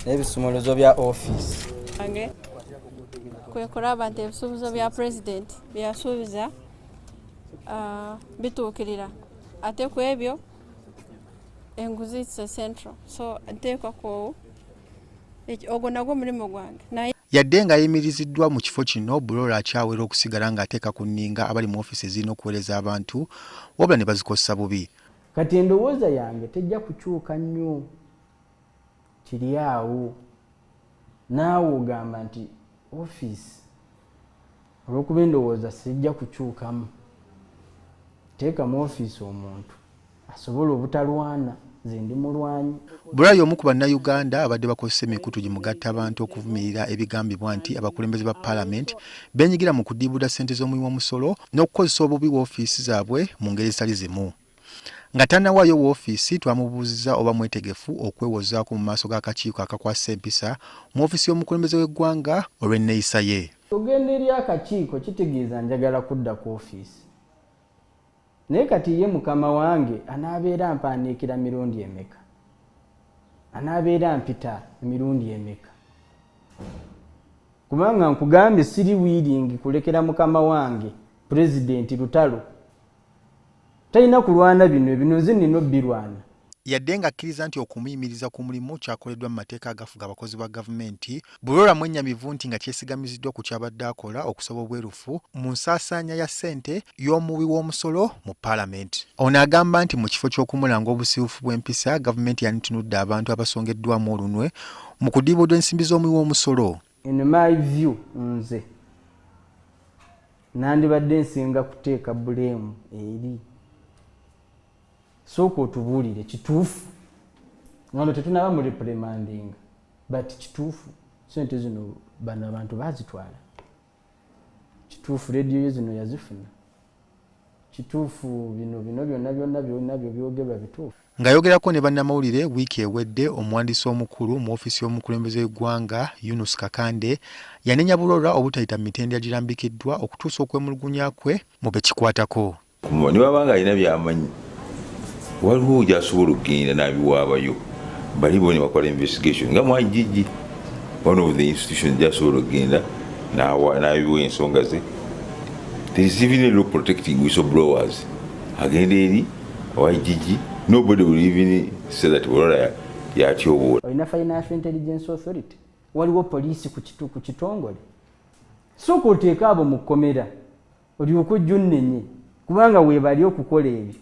n'ebisumuluzo bya ofiisi. Kwe kulaba nti ebisuubizo bya pulezidenti bye yasuubiza bituukirira, ate ku ebyo enguzi it's a central, so nteekwa ku ogwo nagwo mulimu gwange. Yadde ng'ayimiriziddwa mu kifo kino, Burora akyawera okusigala ng'ateeka ku nninga abali mu ofiisi ezirina okuweereza abantu wabula ne bazikozesa bubi. Kati endowooza yange tejja kukyuka nnyo, kiri awo. Naawe ogamba nti ofiisi olw'okuba endowooza sijja kukyukamu, teeka mu ofiisi omuntu asobola obutalwana. Nze ndi mulwanyi. Burora y'omu ku bannayuganda abadde bakozesa emikutu gimugatta abantu okuvumirira ebigambibwa nti abakulembeze ba paalamenti beenyigira mu kudiibuda ssente z'omuwi w'omusolo n'okukozesa obubi woofiisi zaabwe mu ngeri ezitali zimu. Nga tannawaayo woofiisi, twamubuuzizza oba mwetegefu okwewozaako mu maaso g'akakiiko akakwasisa empisa mu ofiisi y'omukulembeze w'eggwanga olw'enneeyisa ye. Ogenda eri akakiiko kitegeeza njagala kudda ku ofiisi. Naye kati ye mukama wange anaabeera mpandiikira mirundi emeka? Anaabeera mpita emirundi emeka? Kubanga nkugambye siri willing kulekera mukama wange Pulezidenti lutalo talina kulwana bino bino nze nina obirwana. Yadde ng'akkiriza nti okumuyimiriza ku mulimu kyakoleddwa mu mateeka agafuga abakozi ba gavumenti, Burora mwennyamivu nti nga kyesigamiziddwa ku ky'abadde akola okusaba obwerufu mu nsaasaanya ya ssente y'omuwi w'omusolo mu palamenti. Ono agamba nti mu kifo ky'okumulanga obusiiwuufu bw'empisa, gavumenti yanditunudde abantu abasongeddwamu olunwe mu kudiibuuda ensimbi z'omuwi w'omusolo. In my view nze nandibadde nsinga kuteeka blame eri sooka otubuulire kituufu ngano tetunaba mu reprimandinga but kituufu sente zino bano abantu bazitwala kituufu rediyo ye zino yazifuna kituufu bino bino byonna byonna byonna byo byogerwa bituufu. Ng'ayogerako ne bannamawulire wiiki ewedde, omuwandiisi omukulu mu ofiisi y'omukulembeze w'eggwanga, Yunus Kakande yanenya Burora obutayita mu mitendera girambikiddwa okutuusa okwemulugunya kwe mu be kikwatako. Ne bw'aba ng'alina by'amanyi waliwo gy'asobola okugenda n'abiwaabayo bali bo ne bakola investigation nga mu IGG one of the institutions gy'asobola okugenda n'abiwa ensonga ze. There is even a law protecting whistleblowers. Agenda eri owa IGG, nobody will even say that Burora yatyoboola. Olina Financial Intelligence Authority, waliwo poliisi ku kitongole, sooka oteeke abo mu kkomera olyoke ojje onnenye kubanga weebali okukola ebyo.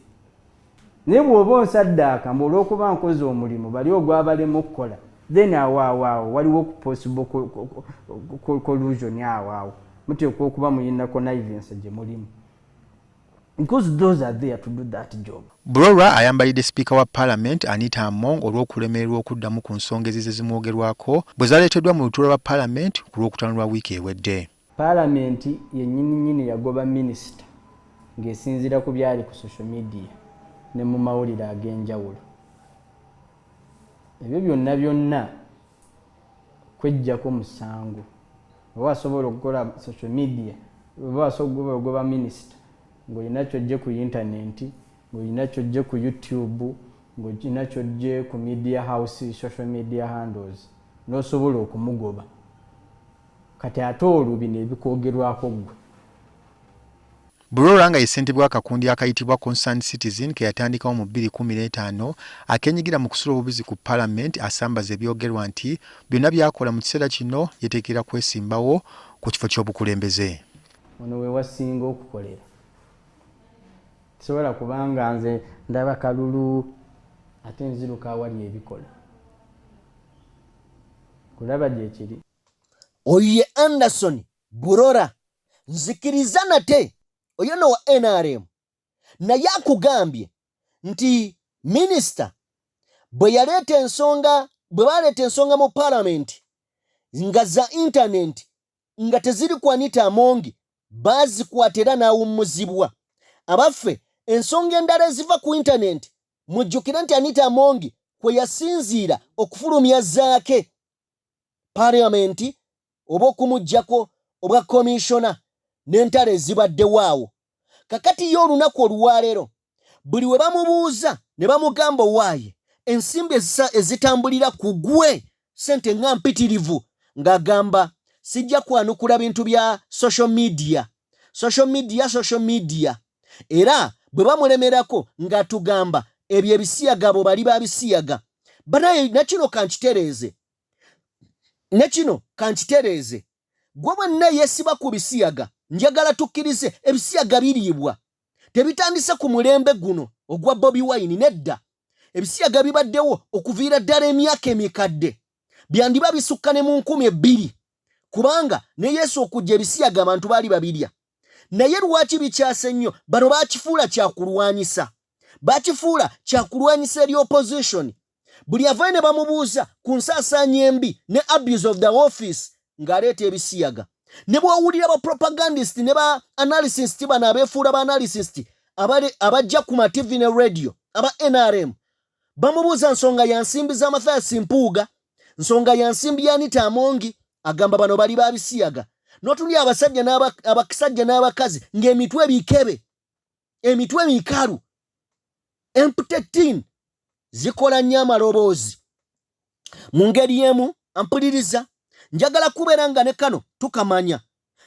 Naye bw'oba onsaddaaka mbu olw'okuba nkoze omulimu bali ogwabalema okukola, then awo awo awo waliwo possible collusion awo awo muteekwa okuba muyina connivance gye mulimu because those are there to do that job. Burora ayambalidde sipiika wa Palamenti Anita Among olw'okulemererwa okuddamu ku nsonga ezize zimwogerwako bwe zaleeteddwa mu lutuula lwa Palamenti ku Lwokutaano lwa wiiki ewedde. Palamenti yennyini nnyini yagoba minisita ng'esinziira ku byali ku social media ne mu mawulire ag'enjawulo. Ebyo byonna byonna kweggyako musango. Oba wasobola okukola social media, oba wasobola okugoba minisita ng'olina ky'oggye ku yintanenti, ng'olina ky'oggye ku YouTube, ng'olina ky'oggye ku media house, social media handles, n'osobola okumugoba. Kati ate olwo bino ebikwogerwako ggwe. Burora nga ye ssentebe w'akakundi akayitibwa Concerned Citizen ke yatandikawo mu 2015 akeenyigira mu kusula obubizi ku Palamenti asambaze ebyogerwa nti byonna by'akola mu kiseera kino yeetegekera kwesimbawo ku kifo ky'obukulembeze. Ono we wasinga okukolera. Sisobola kubanga nze ndaba kalulu ate nziruka awali ebikola. Kulaba gyekiri. Oyo ye Anderson Burora nzikiriza nate oyo no wa NRM naye akugambye nti minisita bwe yaleeta ensonga bwe baleeta ensonga mu palamenti nga za intanenti nga teziri ku Anita Amongi baazikwata era n'awummuzibwa. Abaffe ensonga endala eziva ku intanenti mujjukire nti Anita Amongi kwe yasinziira okufulumya Zaake parliament oba okumuggyako obwa komishona n'entalo ezibaddewo awo. Kakati ye olunaku olwaleero buli we bamubuuza ne bamugamba owaaye ensimbi ezitambulira ku gwe sente nga mpitirivu ng'agamba sijja kwanukula bintu bya social media, social media, social media. Era bwe bamulemerako ng'atugamba ebyo ebisiyaga abo bali ba bisiyaga. Banaye nakino kankitereeze, nekino kankitereeze, gwe bwenna yeesiba ku bisiyaga njagala tukkirize ebisiyaga biriibwa, tebitandise ku mulembe guno ogwa Bobi Wine nedda. Ebisiyaga bibaddewo okuviira ddala emyaka emikadde, byandiba bisukka ne mu 2000, kubanga ne Yesu okujja ebisiyaga abantu baali babirya. Naye lwaki bikyase nnyo? Bano bakifuula kyakulwanyisa, bakifuula kyakulwanyisa eri opposition. Buli avayo ne bamubuuza ku nsaasaanya embi ne abuse of the office ng'aleeta ebisiyaga. Ne bw'owulira ba propagandist ne ba analyst bano abeefuula ba analyst abajja ku ma TV ne radio aba NRM bamubuuza nsonga ya nsimbi za Mathias Mpuuga, nsonga ya nsimbi ya Anita Amongi, agamba bano bali ba bisiyaga. N'otunulira abasajja abasajja n'abakazi ng'emitwe bikebe, emitwe mikalu, empty tin zikola nnyo amaloboozi. Mu ngeri emu ampuliriza njagala kubeera nga ne kano tukamanya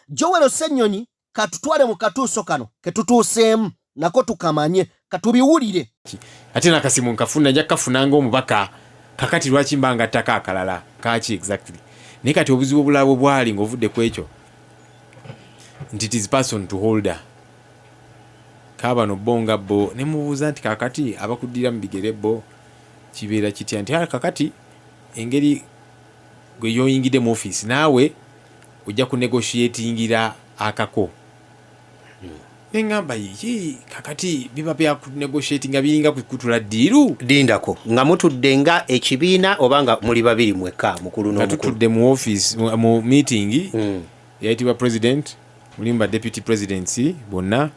Joel Ssenyonyi Katutwale mu katuuso kano ketutuuseemu nako tukamanye, katubiwulire. Ate nakasimu nkafuna, nja kukafuna ngaomubaka. Kakati lwaki mba ngattako akalala kaki exactly? Naye kati obuzibu obulala bwe bwali ng'ovudde ku ekyo nti it is person to holder kaabano bo nga bo ne mubuuza nti kakati abakuddira mu bigere bo kibeera kitya? Nti ah, kakati engeri gwe yoyingidde mu ofiisi naawe ojja kunegotiatingira akako. Neŋŋamba yiki kakati biba bya kunegotiatinga, biringa kukutula ddiiru. Lindako, nga mutudde nga ekibiina oba nga muli babiri mwekka, mukulu nga n'omukulu? Tutudde mu office mu meeting eyayitibwa president, mulimu ba deputy presidents bonna,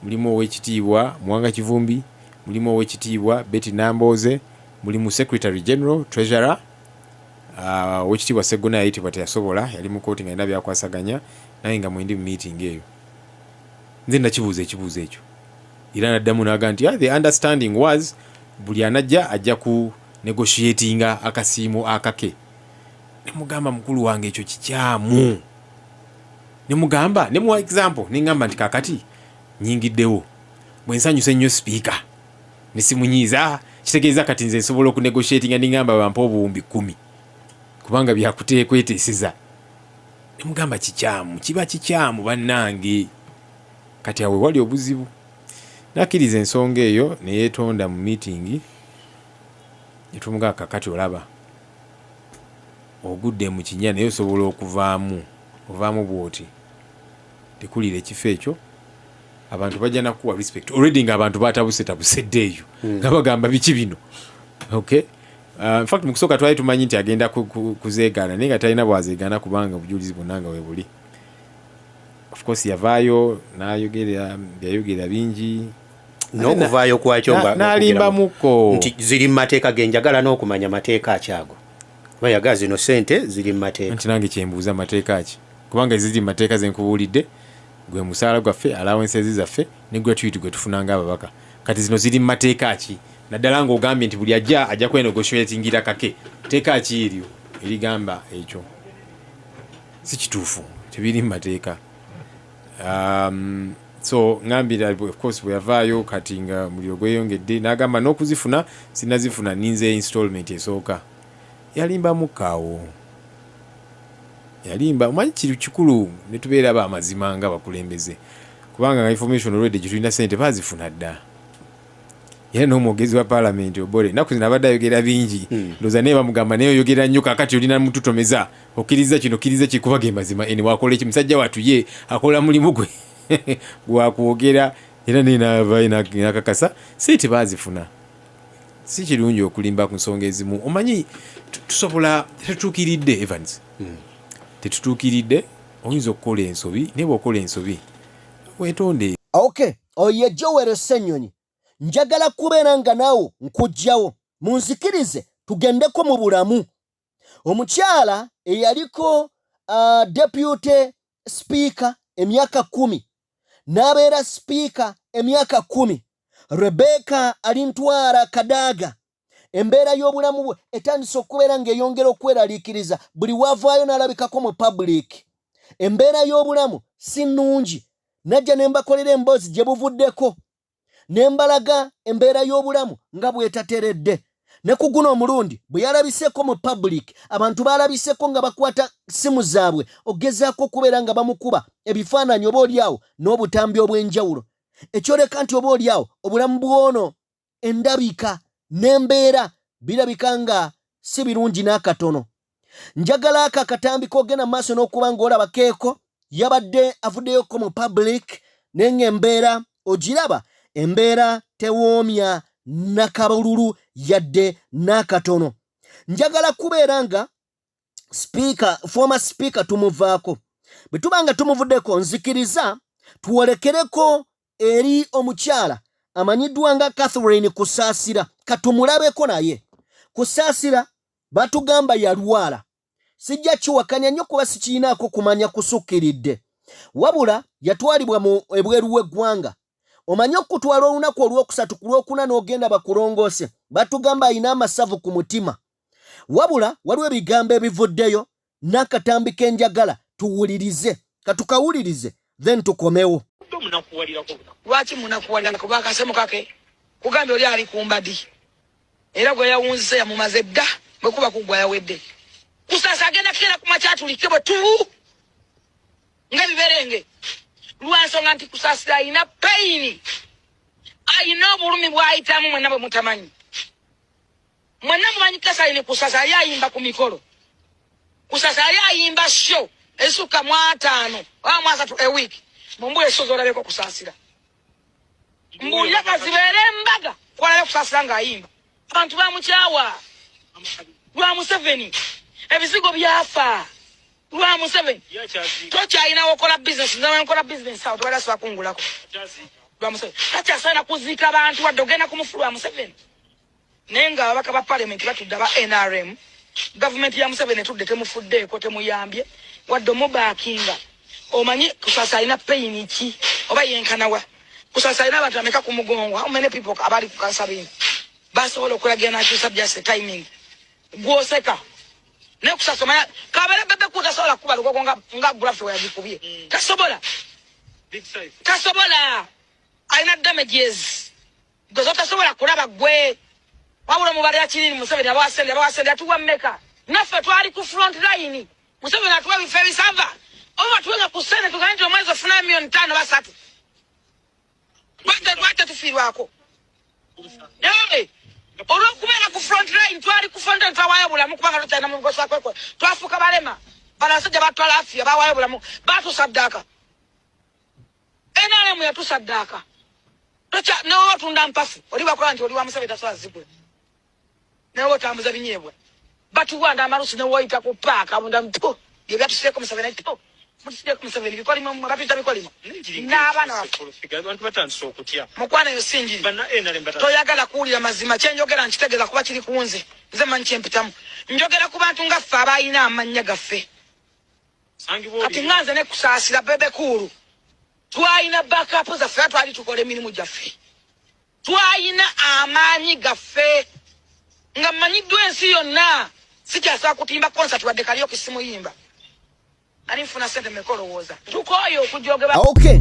mulimu owekitiibwa Muwanga Kivumbi, mulimu owekitiibwa Betty Nambooze, mulimu secretary general, treasurer, owekitiibwa Seggona yayitibwa teyasobola, yali mu kooti nga alina byakwasaganya. Naye nga mwendi mu meeting eyo, nze nakibuuza ekibuuzo ekyo era naddamu naga nti ah, the understanding was buli anajja ajja ku negotiatinga akasiimo akake. Nemugamba, mukulu wange, ekyo kikyamu. Nemugamba, nemuwa example, neŋŋamba nti kakati nyingiddewo, bwe nsanyusa ennyo sipiika nesimunyiiza, kitegeeza kati nze nsobola okunegotiatinga neŋŋamba bampe obuwumbi 10 kubanga byakukweteeseza. Nemugamba kikyamu, kiba kikyamu bannange. Kati awo wali obuzibu, nakkiriza ensonga eyo neyeetonda mu meeting. Netumugamba kakati olaba ogudde mu kinya, naye osobola okuvaamu, ovaamu bwoti tekulira ekifo ekyo, abantu bajja nakuwa respect. Already nga abantu batabusetabuse eyo nga bagamba biki bino? Okay. In fact, mu kusooka twali tumanyi nti agenda kuzeegaana, naye nga talina bwazeegaana kubanga obujulizi bwonna nga webuli. Of course yavaayo n'ayogera byayogera bingi. N'okuvaayo kwakyo nga N'alimbamuko nti ziri mu mateeka genjagala n'okumanya mateeka akyago bayaga zino sente ziri mu mateeka. Nti nange kyembuuza, mateeka ki? Kubanga eziri mu mateeka zenkubuulidde gwe musaala gwaffe, allowances zaffe ne gratuity gwe tufuna ng'ababaka. Kati zino ziri mu mateeka ki? Naddala ng'ogambye nti buli ajja ajja kwenegotiatingira kake. Teeka ki eryo erigamba ekyo? Si kituufu, tebiri mu mateeka. So ngambira, of course bwe yavaayo kati nga muliro gweyongedde, n'agamba n'okuzifuna sinazifuna, ninze installment esooka. Yalimbamukkaawo, yalimba. Omanyi kiri kikulu ne tubeera bamazima nga bakulembeze, kubanga nga information already gyetulina sente bazifuna dda. Era n'omwogezi wa paalamenti Obore ennaku zino abadde ayogera bingi. Ndowooza naye bamugamba, naye oyogera nnyo, kakati olina mututomeza, okkiriza kino, okkiriza kikuba ge mazima. Eni wakola eki? Musajja wattu ye akola mulimu gwe gwakwogera, era naye navayo nakakasa sente bazifuna. Si kirungi okulimba ku nsonga ezimu. Omanyi tusobola, tetutuukiridde, Evans, tetutuukiridde. Oyinza okukola ensobi, naye bw'okola ensobi weetonde. Okay, oyo ye Joel Ssenyonyi. Njagala kubeera nga naawe nkugjawo munzikirize tugendeko mu bulamu. Omukyala eyaliko deputy speaker emyaka 10, n'abeera speaker emyaka 10, Rebecca Alintwara Kadaga, embeera y'obulamu bwe etandise okubeera ng'eyongera okweraliikiriza. Buli wavaayo n'alabikako mu public, embeera y'obulamu si nnungi. Najja ne mbakolera emboozi gye buvuddeko ne mbalaga embeera y'obulamu nga bw'etateredde. Ne ku guno omulundi bwe yalabiseeko mu public, abantu balabiseko nga bakwata simu zaabwe ogezaako okubeera nga bamukuba ebifaananyi oba oliawo n'obutambi obw'enjawulo, ekyoleka nti oba oliawo obulamu bwono, endabika n'embeera birabika nga si birungi n'akatono. Njagala ako akatambi kogenda mu maaso n'okuba ng'olaba keeko yabadde avuddeyoko mu public, naye ng'embeera ogiraba, embeera tewoomya nakabululu yadde n'akatono. Njagala kubeera nga speaker, former speaker tumuvaako. Bwe tuba nga tumuvuddeko, nzikiriza tuwolekereko eri omukyala amanyiddwa nga Catherine Kusaasira. Katumulabeko naye. Kusaasira batugamba yalwala. Sijja kiwakanya nnyo kuba sikiinaako kumanya kusukkiridde, wabula yatwalibwa mu ebweru w'eggwanga. Omanyi okutwala olunaku olwokusatu ku lwokuna n'ogenda bakulongoose, batugamba alina amasavu ku mutima. Wabula waliwo ebigambo ebivuddeyo n'akatambi k'enjagala tuwulirize, katukawulirize. Then tukomewo. Lwaki munakuwalira kuba akasemu kake kugambye oli ali ku mbadi era gwe yawunzise yamumaze dda, bwe kuba kuggwa yawedde. Kusasa agenda kukera ku makya atulike bwe tu ng'ebiberenge, lwansonga nti Kusasira alina peyini, alina obulumi bw'ayitamu mwenna bwe mutamanyi. Mwenna mumanyi Kasalini Kusasa yali ayimba ku mikolo. Kusasa yali ayimba show ezisukka mu 50 oba mu 30 a week. Mumbule show z'olabeko Kusasira, mbuulira kazibeere embaga kwalabe Kusasira ng'ayimba. Abantu bamukyawa lwa Museveni, ebizigo byafa lwa Museveni. Tokyalinawo okola bizinesi, nze nkola bizinesi awo tewali asobola kungulako lwa Museveni. Takyasaana kuziika bantu wadde ogenda kumufu lwa Museveni. Naye nga ababaka ba palamenti batudde aba NRM, gavumenti ya Museveni etudde temufuddeeko, temuyambye wadde omubaakinga. Omanyi Kusasa alina peyini ki oba yenkanawa? Kusasa alina abantu ameka ku mugongo? How many people abali ku kansabini basobola okulagira n'akyusa just timing? Gwoseka naye Kusasa omanya kabeera Bebe Cool tasobola kukuba lugogo nga Gravity we yagikubye. Tasobola, tasobola, alina damages gwe zotasobola kulaba gwe. Wabula omubalira kinini Museveni abawa sente, abawa sente atuwa mmeka? Naffe twali ku front line, Museveni atuwa ebifo ebisava oba tuwenga ku sente tugambe nti omwezi ofuna 5 million 3, lwaki tetufiirwako? Olw'okubeera ku front line, twali ku front line, twawaayo obulamu kubanga tukyalina mu bugosi bwakwekola. Twafuuka balema, bano abasajja batwala afiya, bawaayo obulamu, batusaddaaka. NRM yatusaddaaka. Newe otunda mpafu oli bakola nti oli wa Museveni tasobola zigula, newe otambuza binyeebwa batuwanda amalusu, newoyita ku paaka bunda mpu byebyatusieko Museveni tu mutusieko Museveni bikolimo mmwe batuyita bikolimo n'abaana baffe. Abantu batandise okutya. Mukwano, eyo si njiri. Banna NRM batandise. Toyagala kuwulira mazima. Kyenjogera nkitegeeza kuba kiri ku nze, nze manyi kyempitamu. Njogera ku bantu nga ffe abalina amannya gaffe. Sangibwa kati oli nga nze ne Kusaasira, Bebe Cool, twalina backup zaffe era twali tukola emirimu gyaffe, twalina amaanyi gaffe nga mmanyiddwa ensi yonna. Sikyasobola kutimba concert wadde karaoke simuyimba. Ali nfuna sente meka olowooza? Tukooye okujogeba. Okay,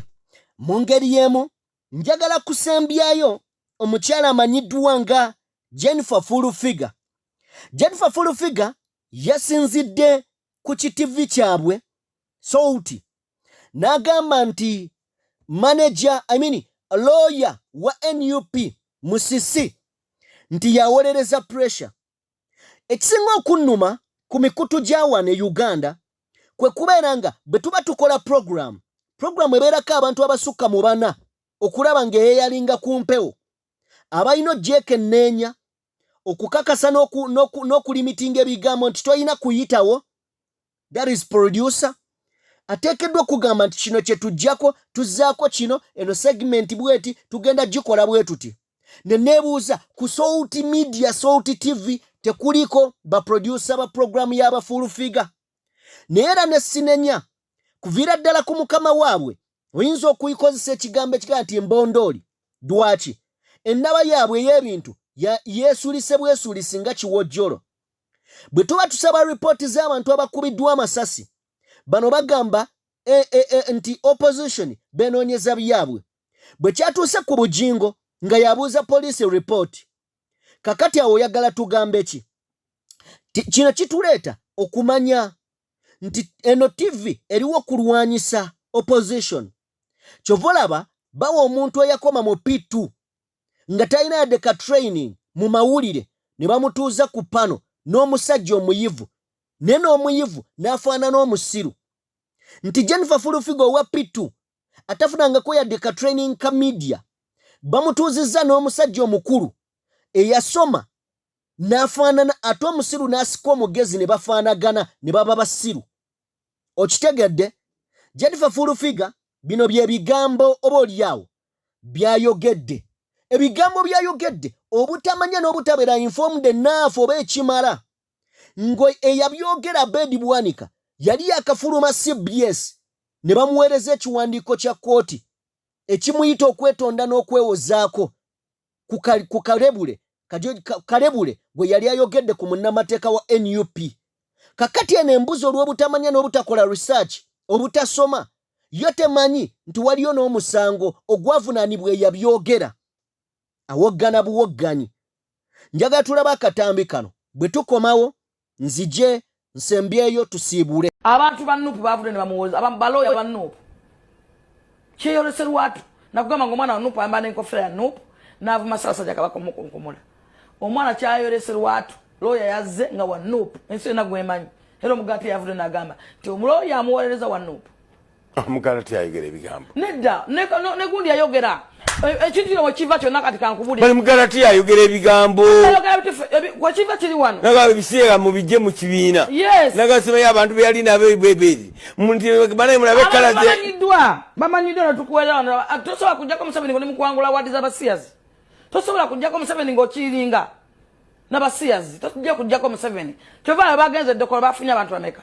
mu ngeri y'emu njagala kusembyayo omukyala amanyiddwa nga Jennifer Full Figure. Jennifer Full Figure yasinzidde ku kitivi kyabwe Salt n'agamba nti manager, I mean lawyer wa NUP Musisi nti yawolereza pressure. Ekisinga okunnuma ku mikutu gya wano e Uganda kwe kubeera nga bwe tuba tukola program ebeerako abantu abasukka mu bana okulaba ng'eyeyalinga ku mpewo, abalina ogyekenneenya okukakasa n'okulimitinga ebigambo nti tolina kuyitawo. That is producer ateekeddwa okugamba nti kino kye tujjako, tuzzaako kino, eno segment bweti tugenda gikola bwe tuti. Ne neebuuza, ku Salt Media, Salt TV, tekuliko baproducer ba programu y'aba Full Figure? Naye era ne sinenya kuviira ddala ku mukama waabwe, oyinza okuyikozesa ekigambo ekigaa nti embondooli. Lwaki endaba yaabwe ey'ebintu yeesulise bwesulisi nga kiwojjolo? Bwe tuba tusaba ripooti z'abantu abakubiddwa amasasi, bano bagamba nti opposition benoonyeza byabwe. Bwe kyatuuse ku Bujingo nga yabuuza poliisi ripooti. Kakati awo oyagala tugambe ki? Kino kituleeta okumanya nti eno TV eriwo kulwanyisa opposition. Kyova olaba bawa omuntu eyakoma mu P2 nga talina yadde ka training mu mawulire ne bamutuuza ku pano n'omusajja omuyivu, naye n'omuyivu n'afaanana omusiru. Nti Jennifer Full Figure owa P2 atafunangako yadde ka training ka media, bamutuuzizza n'omusajja omukulu eyasoma n'afaanana ate omusiru, n'asika omugezi ne bafaanagana ne baba basiru. Okitegedde? Jennifer Full Figure bino bye bigambo oba oliawo byayogedde, ebigambo byayogedde obutamanya n'obutabeera informed enough oba ekimala ngo eyabyogera Abedi Bwanika yali yakafuluma CBS ne bamuweereza ekiwandiiko kya kkooti ekimuyita okwetonda n'okwewozaako ku kalebule kalebule gwe yali ayogedde ku munnamateeka wa NUP. Kakati eno embuzi olw'obutamanya n'obutakola research, obutasoma. Yo temanyi nti waliyo n'omusango ogwavunaanibwa eyabyogera. Awoggana buwogganyi. Njagala tulabe akatambi kano, bwe tukomawo nzije nsembyeyo tusiibule. Abantu ba Nup bavudde ne bamuwoza, balooya ba Nup kyeyolese lwatu nakugamba nga omwana wa Nup ayambala n'enkofiira ya Nup n'avuma Ssaabasajja Kabaka omukunkumula. Omwana kyayolese lwatu, looya yazze nga wa Nup, ensi yonna gwemanyi, era omugaati yavudde n'agamba nti omulooya amuwolereza wa Nup. Omugaati ayogera ebigambo. Nedda, ne gundi yayogera ekintu kino wekiva kyonna, kati kankubulire. Bali mugalati ayogera ebigambo. Ayogera bitufu, wekiva kiri wano. Nagamba ebisiyaga mubijje mu kibiina. Yes. Nagamba simanyi abantu be yali nabo ebwebweri. Nti banaye mulabe Abantu kala ze- bamanyiddwa netukuweerera wano. Tosobola kujjako Museveni ng'oli mu kuwangula wadi z'abasiyazi. Tosobola kujjako Museveni ng'okiringa n'abasiyazi. Tojja kujjako Museveni. Kyova laba bagenze eddokola bafunye abantu bameka.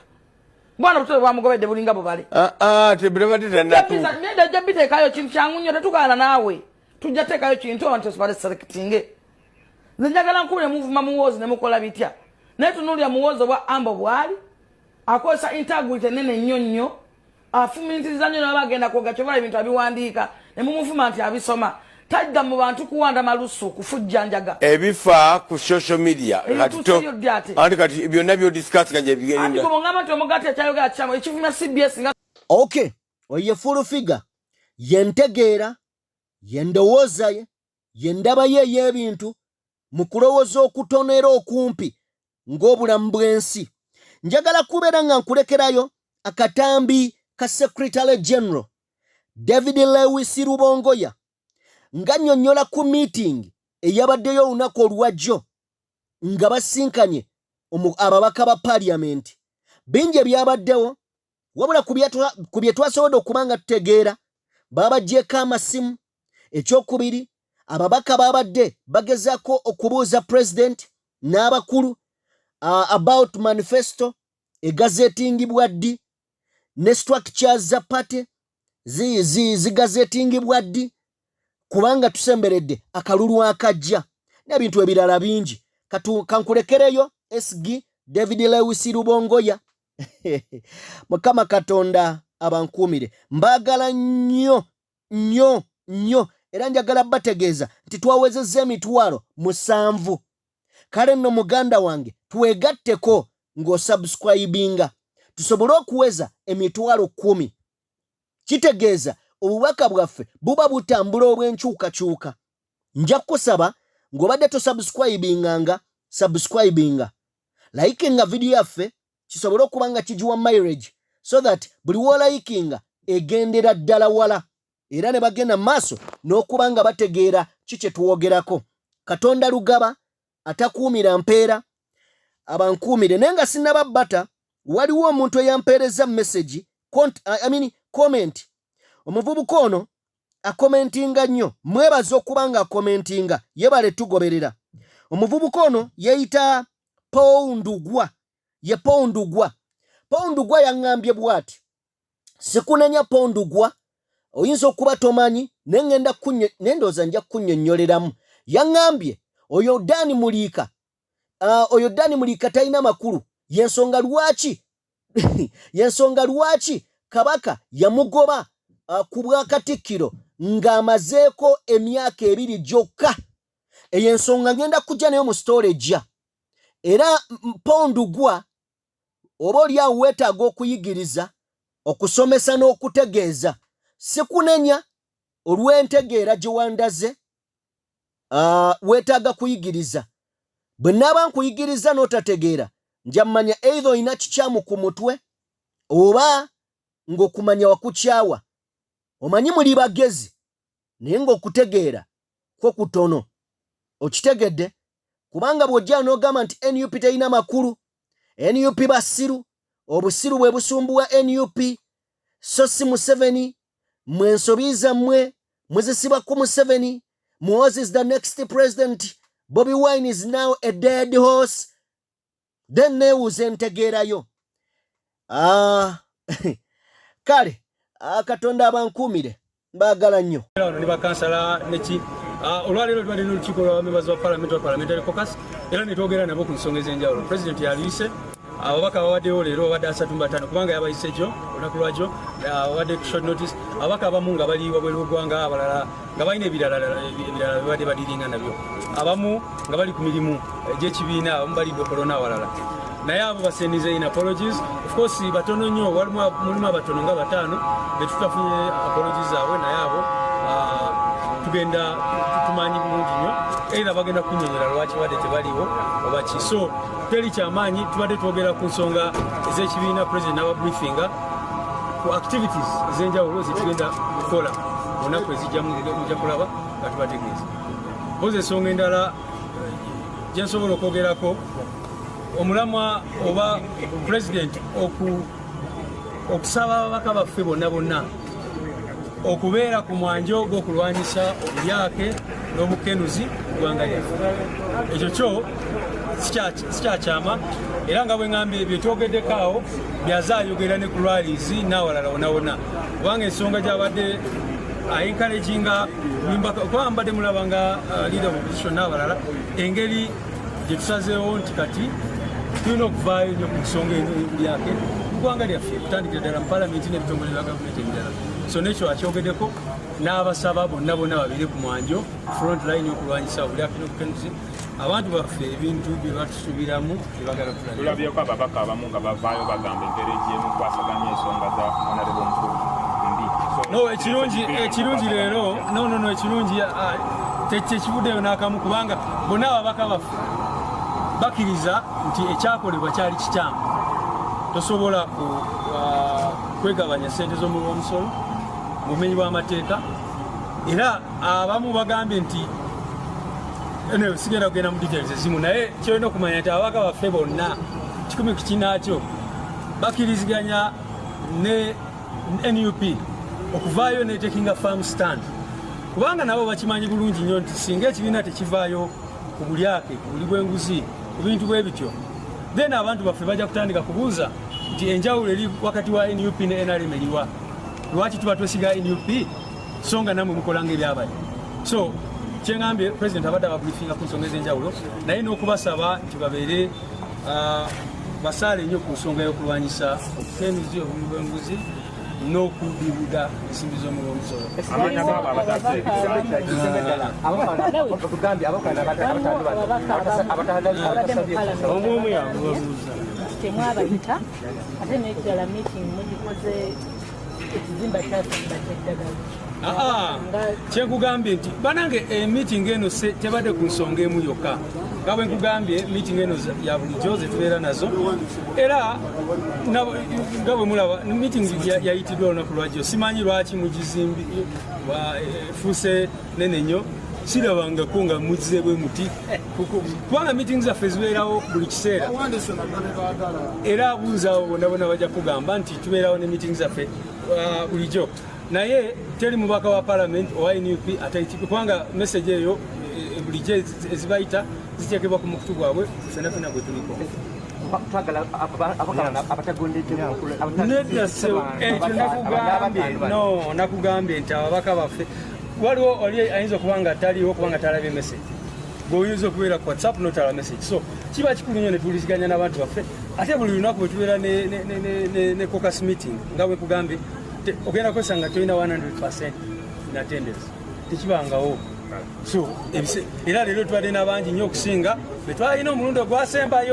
Bwana obuto bwamugobedde bulinga bubale. Ah, ah, tebirabadde tannatuuka. Nedda, ojja biteekayo kintu kyangu nnyo, tetugaana naawe. Tujja teekayo kintu abantu basobole selectinge. Nze njagala nkubire muvuma Muhoozi ne mukola bitya. Naye tunuulira Muhoozi obwa Ambo bw'ali. Akozesa integrity ennene nnyo nnyo. Afumintiriza nnyo n'aba agenda kwogera, kyova ebintu abiwandiika. Ne mumuvuma nti abisoma. Tajja mu bantu kuwanda malusu, kufujja njaga. Ebifa ku social media. Ebintu Kati to- siriyo ddi ate? Anti kati byonna by'odiscuss nga gye bigenda. Anti gwe bw'ongamba nti omugaati akyayogera kyamu, ekivumya CBS nga Okay, oyo ye full figure, ye ntegeera, ye ndowooza ye, ye ndaba ye ey'ebintu mu kulowooza okutono era okumpi ng'obulamu bw'ensi. Njagala kubeera nga nkulekerayo akatambi ka Secretary General David Lewis Rubongoya nga nnyonnyola ku meeting eyabaddeyo olunaku olwajjo nga basinkanye ababaka ba parliament. Bingi ebyabaddewo, wabula ku bye twasobodde okuba nga tutegeera, baabaggyeko amasimu. Ekyokubiri, ababaka baabadde bagezaako okubuuza president n'abakulu about manifesto egazetingibwa ddi, ne structures za party zigazetingibwa ddi, kubanga tusemberedde akalulu akajja n'ebintu ebirala bingi. Kankulekereyo SG David Lewis Rubongoya. Mukama Katonda abankuumire. Mbaagala nnyo nnyo nnyo, era njagala bategeeza nti twawezezza 70,000. Kale nno muganda wange, twegatteko ng'osubscribinga tusobole okuweza 10,000. Kitegeeza obubaka bwaffe buba butambula obw'enkyukakyuka. Nja kukusaba ng'obadde tosubscribinganga, subscribinga, likinga video yaffe kisobole okuba nga kigiwa mileage, so that buli w'olikinga egendera ddala wala, era ne bagenda mu maaso n'okuba nga bategeera ki kye twogerako. Katonda Lugaba atakuumira mpeera abankuumire. Naye nga sinnaba bbata, waliwo omuntu eyampeereza message, I mean comment. Omuvubuka ono akomentinga nnyo, mwebaza okuba nga akomentinga, yebale tugoberera. Omuvubuka ono yeeyita Paul Ndugwa, ye Paul Ndugwa. Paul Ndugwa yaŋŋambye bw'ati: sikunenya Paul Ndugwa, oyinza okuba tomanyi, naye ŋŋenda naye ndowooza nja kukunnyonnyoleramu. Yaŋŋambye oyo Dan Muliika, oyo Dan Muliika talina makulu, yensonga lwaki Kabaka yamugoba ku bwakatikkiro ng'amazeeko emyaka 2 gyokka. Eyo ensonga ngenda kujja nayo mu story ejja. Era Paul Ndugwa, oba oli awo weetaaga okuyigiriza, okusomesa n'okutegeeza. Sikunenya olw'entegeera gye wandaze, weetaaga kuyigiriza. Bwe naaba nkuyigiriza n'otategeera, nja mmanya either olina kikyamu ku mutwe oba ng'okumanya wakukyawa. Omanyi muli bagezi naye ng'okutegeera kwo kutono. Okitegedde? Kubanga bw'ojja n'ogamba nti NUP terina makulu, NUP basiru, obusiru bwe busumbuwa NUP, so si Museveni, mwe ensobi zammwe muzisiba ku Museveni, Muhoozi is the next president, Bobi Wine is now a dead horse, then neewuuza entegeerayo. Kale Katonda abankuumire, mbaagala nnyo. Wano ne bakansala neki, olwaleero tubadde n'olukiiko lwa members wa parliament wa parliamentary caucus, era ne twogera nabo ku nsonga ez'enjawulo. President yaluyise, ababaka babaddewo leero babadde 35, kubanga yabayise jjo. olunaku lwakyo wadde short notice, ababaka abamu nga bali wabweru w'eggwanga, abalala nga balina ebirala ebirala bebadde badiringa nabyo, abamu nga bali ku mirimu egy'ekibiina, abamu bali Dokolo n'awalala. Naye abo basendize in apologies. Of course batono nnyo, mulimu abatono nga bataano betutafunye apologies zaabwe, naye abo tugenda tumanyi bulungi nnyo era bagenda kunyonyola lwaki badde tebaliwo oba ki. So teri kyamaanyi, tubadde twogera ku nsonga ez'ekibiina, president n'ababriefinga ku activities ez'enjawulo zetugenda kukola olunaku ezijja, mujja kulaba nga tubategeeza. Mpozi ensonga endala gyensobola okwogerako, omulamwa oba president okusaba ababaka baffe bonna bonna okubeera ku mwanjo gw'okulwanyisa obulyake n'obukenuzi mu ggwanga lyaffe, ekyo kyo sikyakyama. Era nga bwe ŋŋambye, byetwogeddeko awo byazaayogera ne ku rallies n'awalala wona wona, kubanga ensonga gyabadde aencouraginga, kuba mbadde mulaba nga leader of opposition n'abalala, engeri gye tusazeewo nti kati tulina okuvaayo nnyo ku nsonga ebyake mu ggwanga lyaffe, kutandikira ddala mu palamenti n'ebitongole bya gavumenti ebirala. So nekyo akyogeddeko n'abasaba bonna bonna babeere ku mwanjo, front line, okulwanyisa obulyake n'obukenuzi, abantu baffe ebintu bye batusuubiramu byebagala. Tulabyeko ababaka abamu nga bavaayo bagamba engeri gyemukwasaganya ensonga za honorable omukulu mbi. No, ekirungi leero, no, ekirungi tekivuddeyo n'akamu, kubanga bonna ababaka baffe bakkiriza nti ekyakolebwa kyali kikyamu. Tosobola kwegabanya sente z'omuwi w'omusolo, bumenyi bw'amateeka. Era abamu bagambye nti, anyway, sigenda kugenda mu details ezimu, naye kyolina okumanya nti ababaka baffe bonna 100 ku kinaakyo bakkiriziganya ne NUP okuvaayo netakinga firm stand, kubanga nabo bakimanyi bulungi nnyo nti singa ekibiina tekivaayo ku bulyake, ku buli bw'enguzi, ku bintu bwe bityo, then abantu baffe bajja kutandika kubuuza nti enjawulo eri wakati wa NUP ne NRM eriwa? Lwaki tuba twesiga NUP so nga namwe mukolanga ebyabali? So kyeŋambye, president abadde ababriefinga ku nsonga ez'enjawulo, naye n'okubasaba nti babeere basaale nnyo ku nsonga y'okulwanyisa obukenuzi, obulyi bw'enguzi n'okudibuda ensimbi z'omuwi w'omusolo. Amanya gaabo abatazze. Tugambye abataasabye. Omu yabuuza. Temwabayita, ate n'ekirala meeting mugikoze ekizimba kyasimba kyeddagala. Aa, kyenkugambye nti banange meeting eno tebadde ku nsonga emu yokka. Nga bwe nkugambye, meeting eno ya bulijjo zetubeera nazo, era nga bwe mulaba meeting yayitiddwa olunaku lwajjo. Simanyi lwaki mugizimbi efuuse nene nnyo, sirabangako nga mugize bwe muti, kubanga meeting zaffe zibeerawo buli kiseera. Era abuuza abo bonna bonna bajja kugamba nti tubeerawo ne meeting zaffe bulijjo, naye teri mubaka wa parliament owa NUP atayitibwe, kubanga message eyo bulijjo ezibayita ziteekebwa ku mukutu gwabwe fena fena gwe tuliko. Twagala abatagondeddemu. Nedda ssebo, ekyo nakugambye, no, nakugambye nti ababaka baffe waliwo oli ayinza okuba nga taliwo kubanga talabye message, gweoyinza okubeera ku WhatsApp notala message. So kiba kikulu nnyo netuwuliziganya n'abantu baffe. Ate buli lunaku bwe tubeera ne caucus meeting, nga bwe kugambye, ogenda kwesanga tolina 100 in attendance, tekibangawo. So era leero tubadde n'abangi nnyo okusinga bwe twalina omulundi ogwasembayo.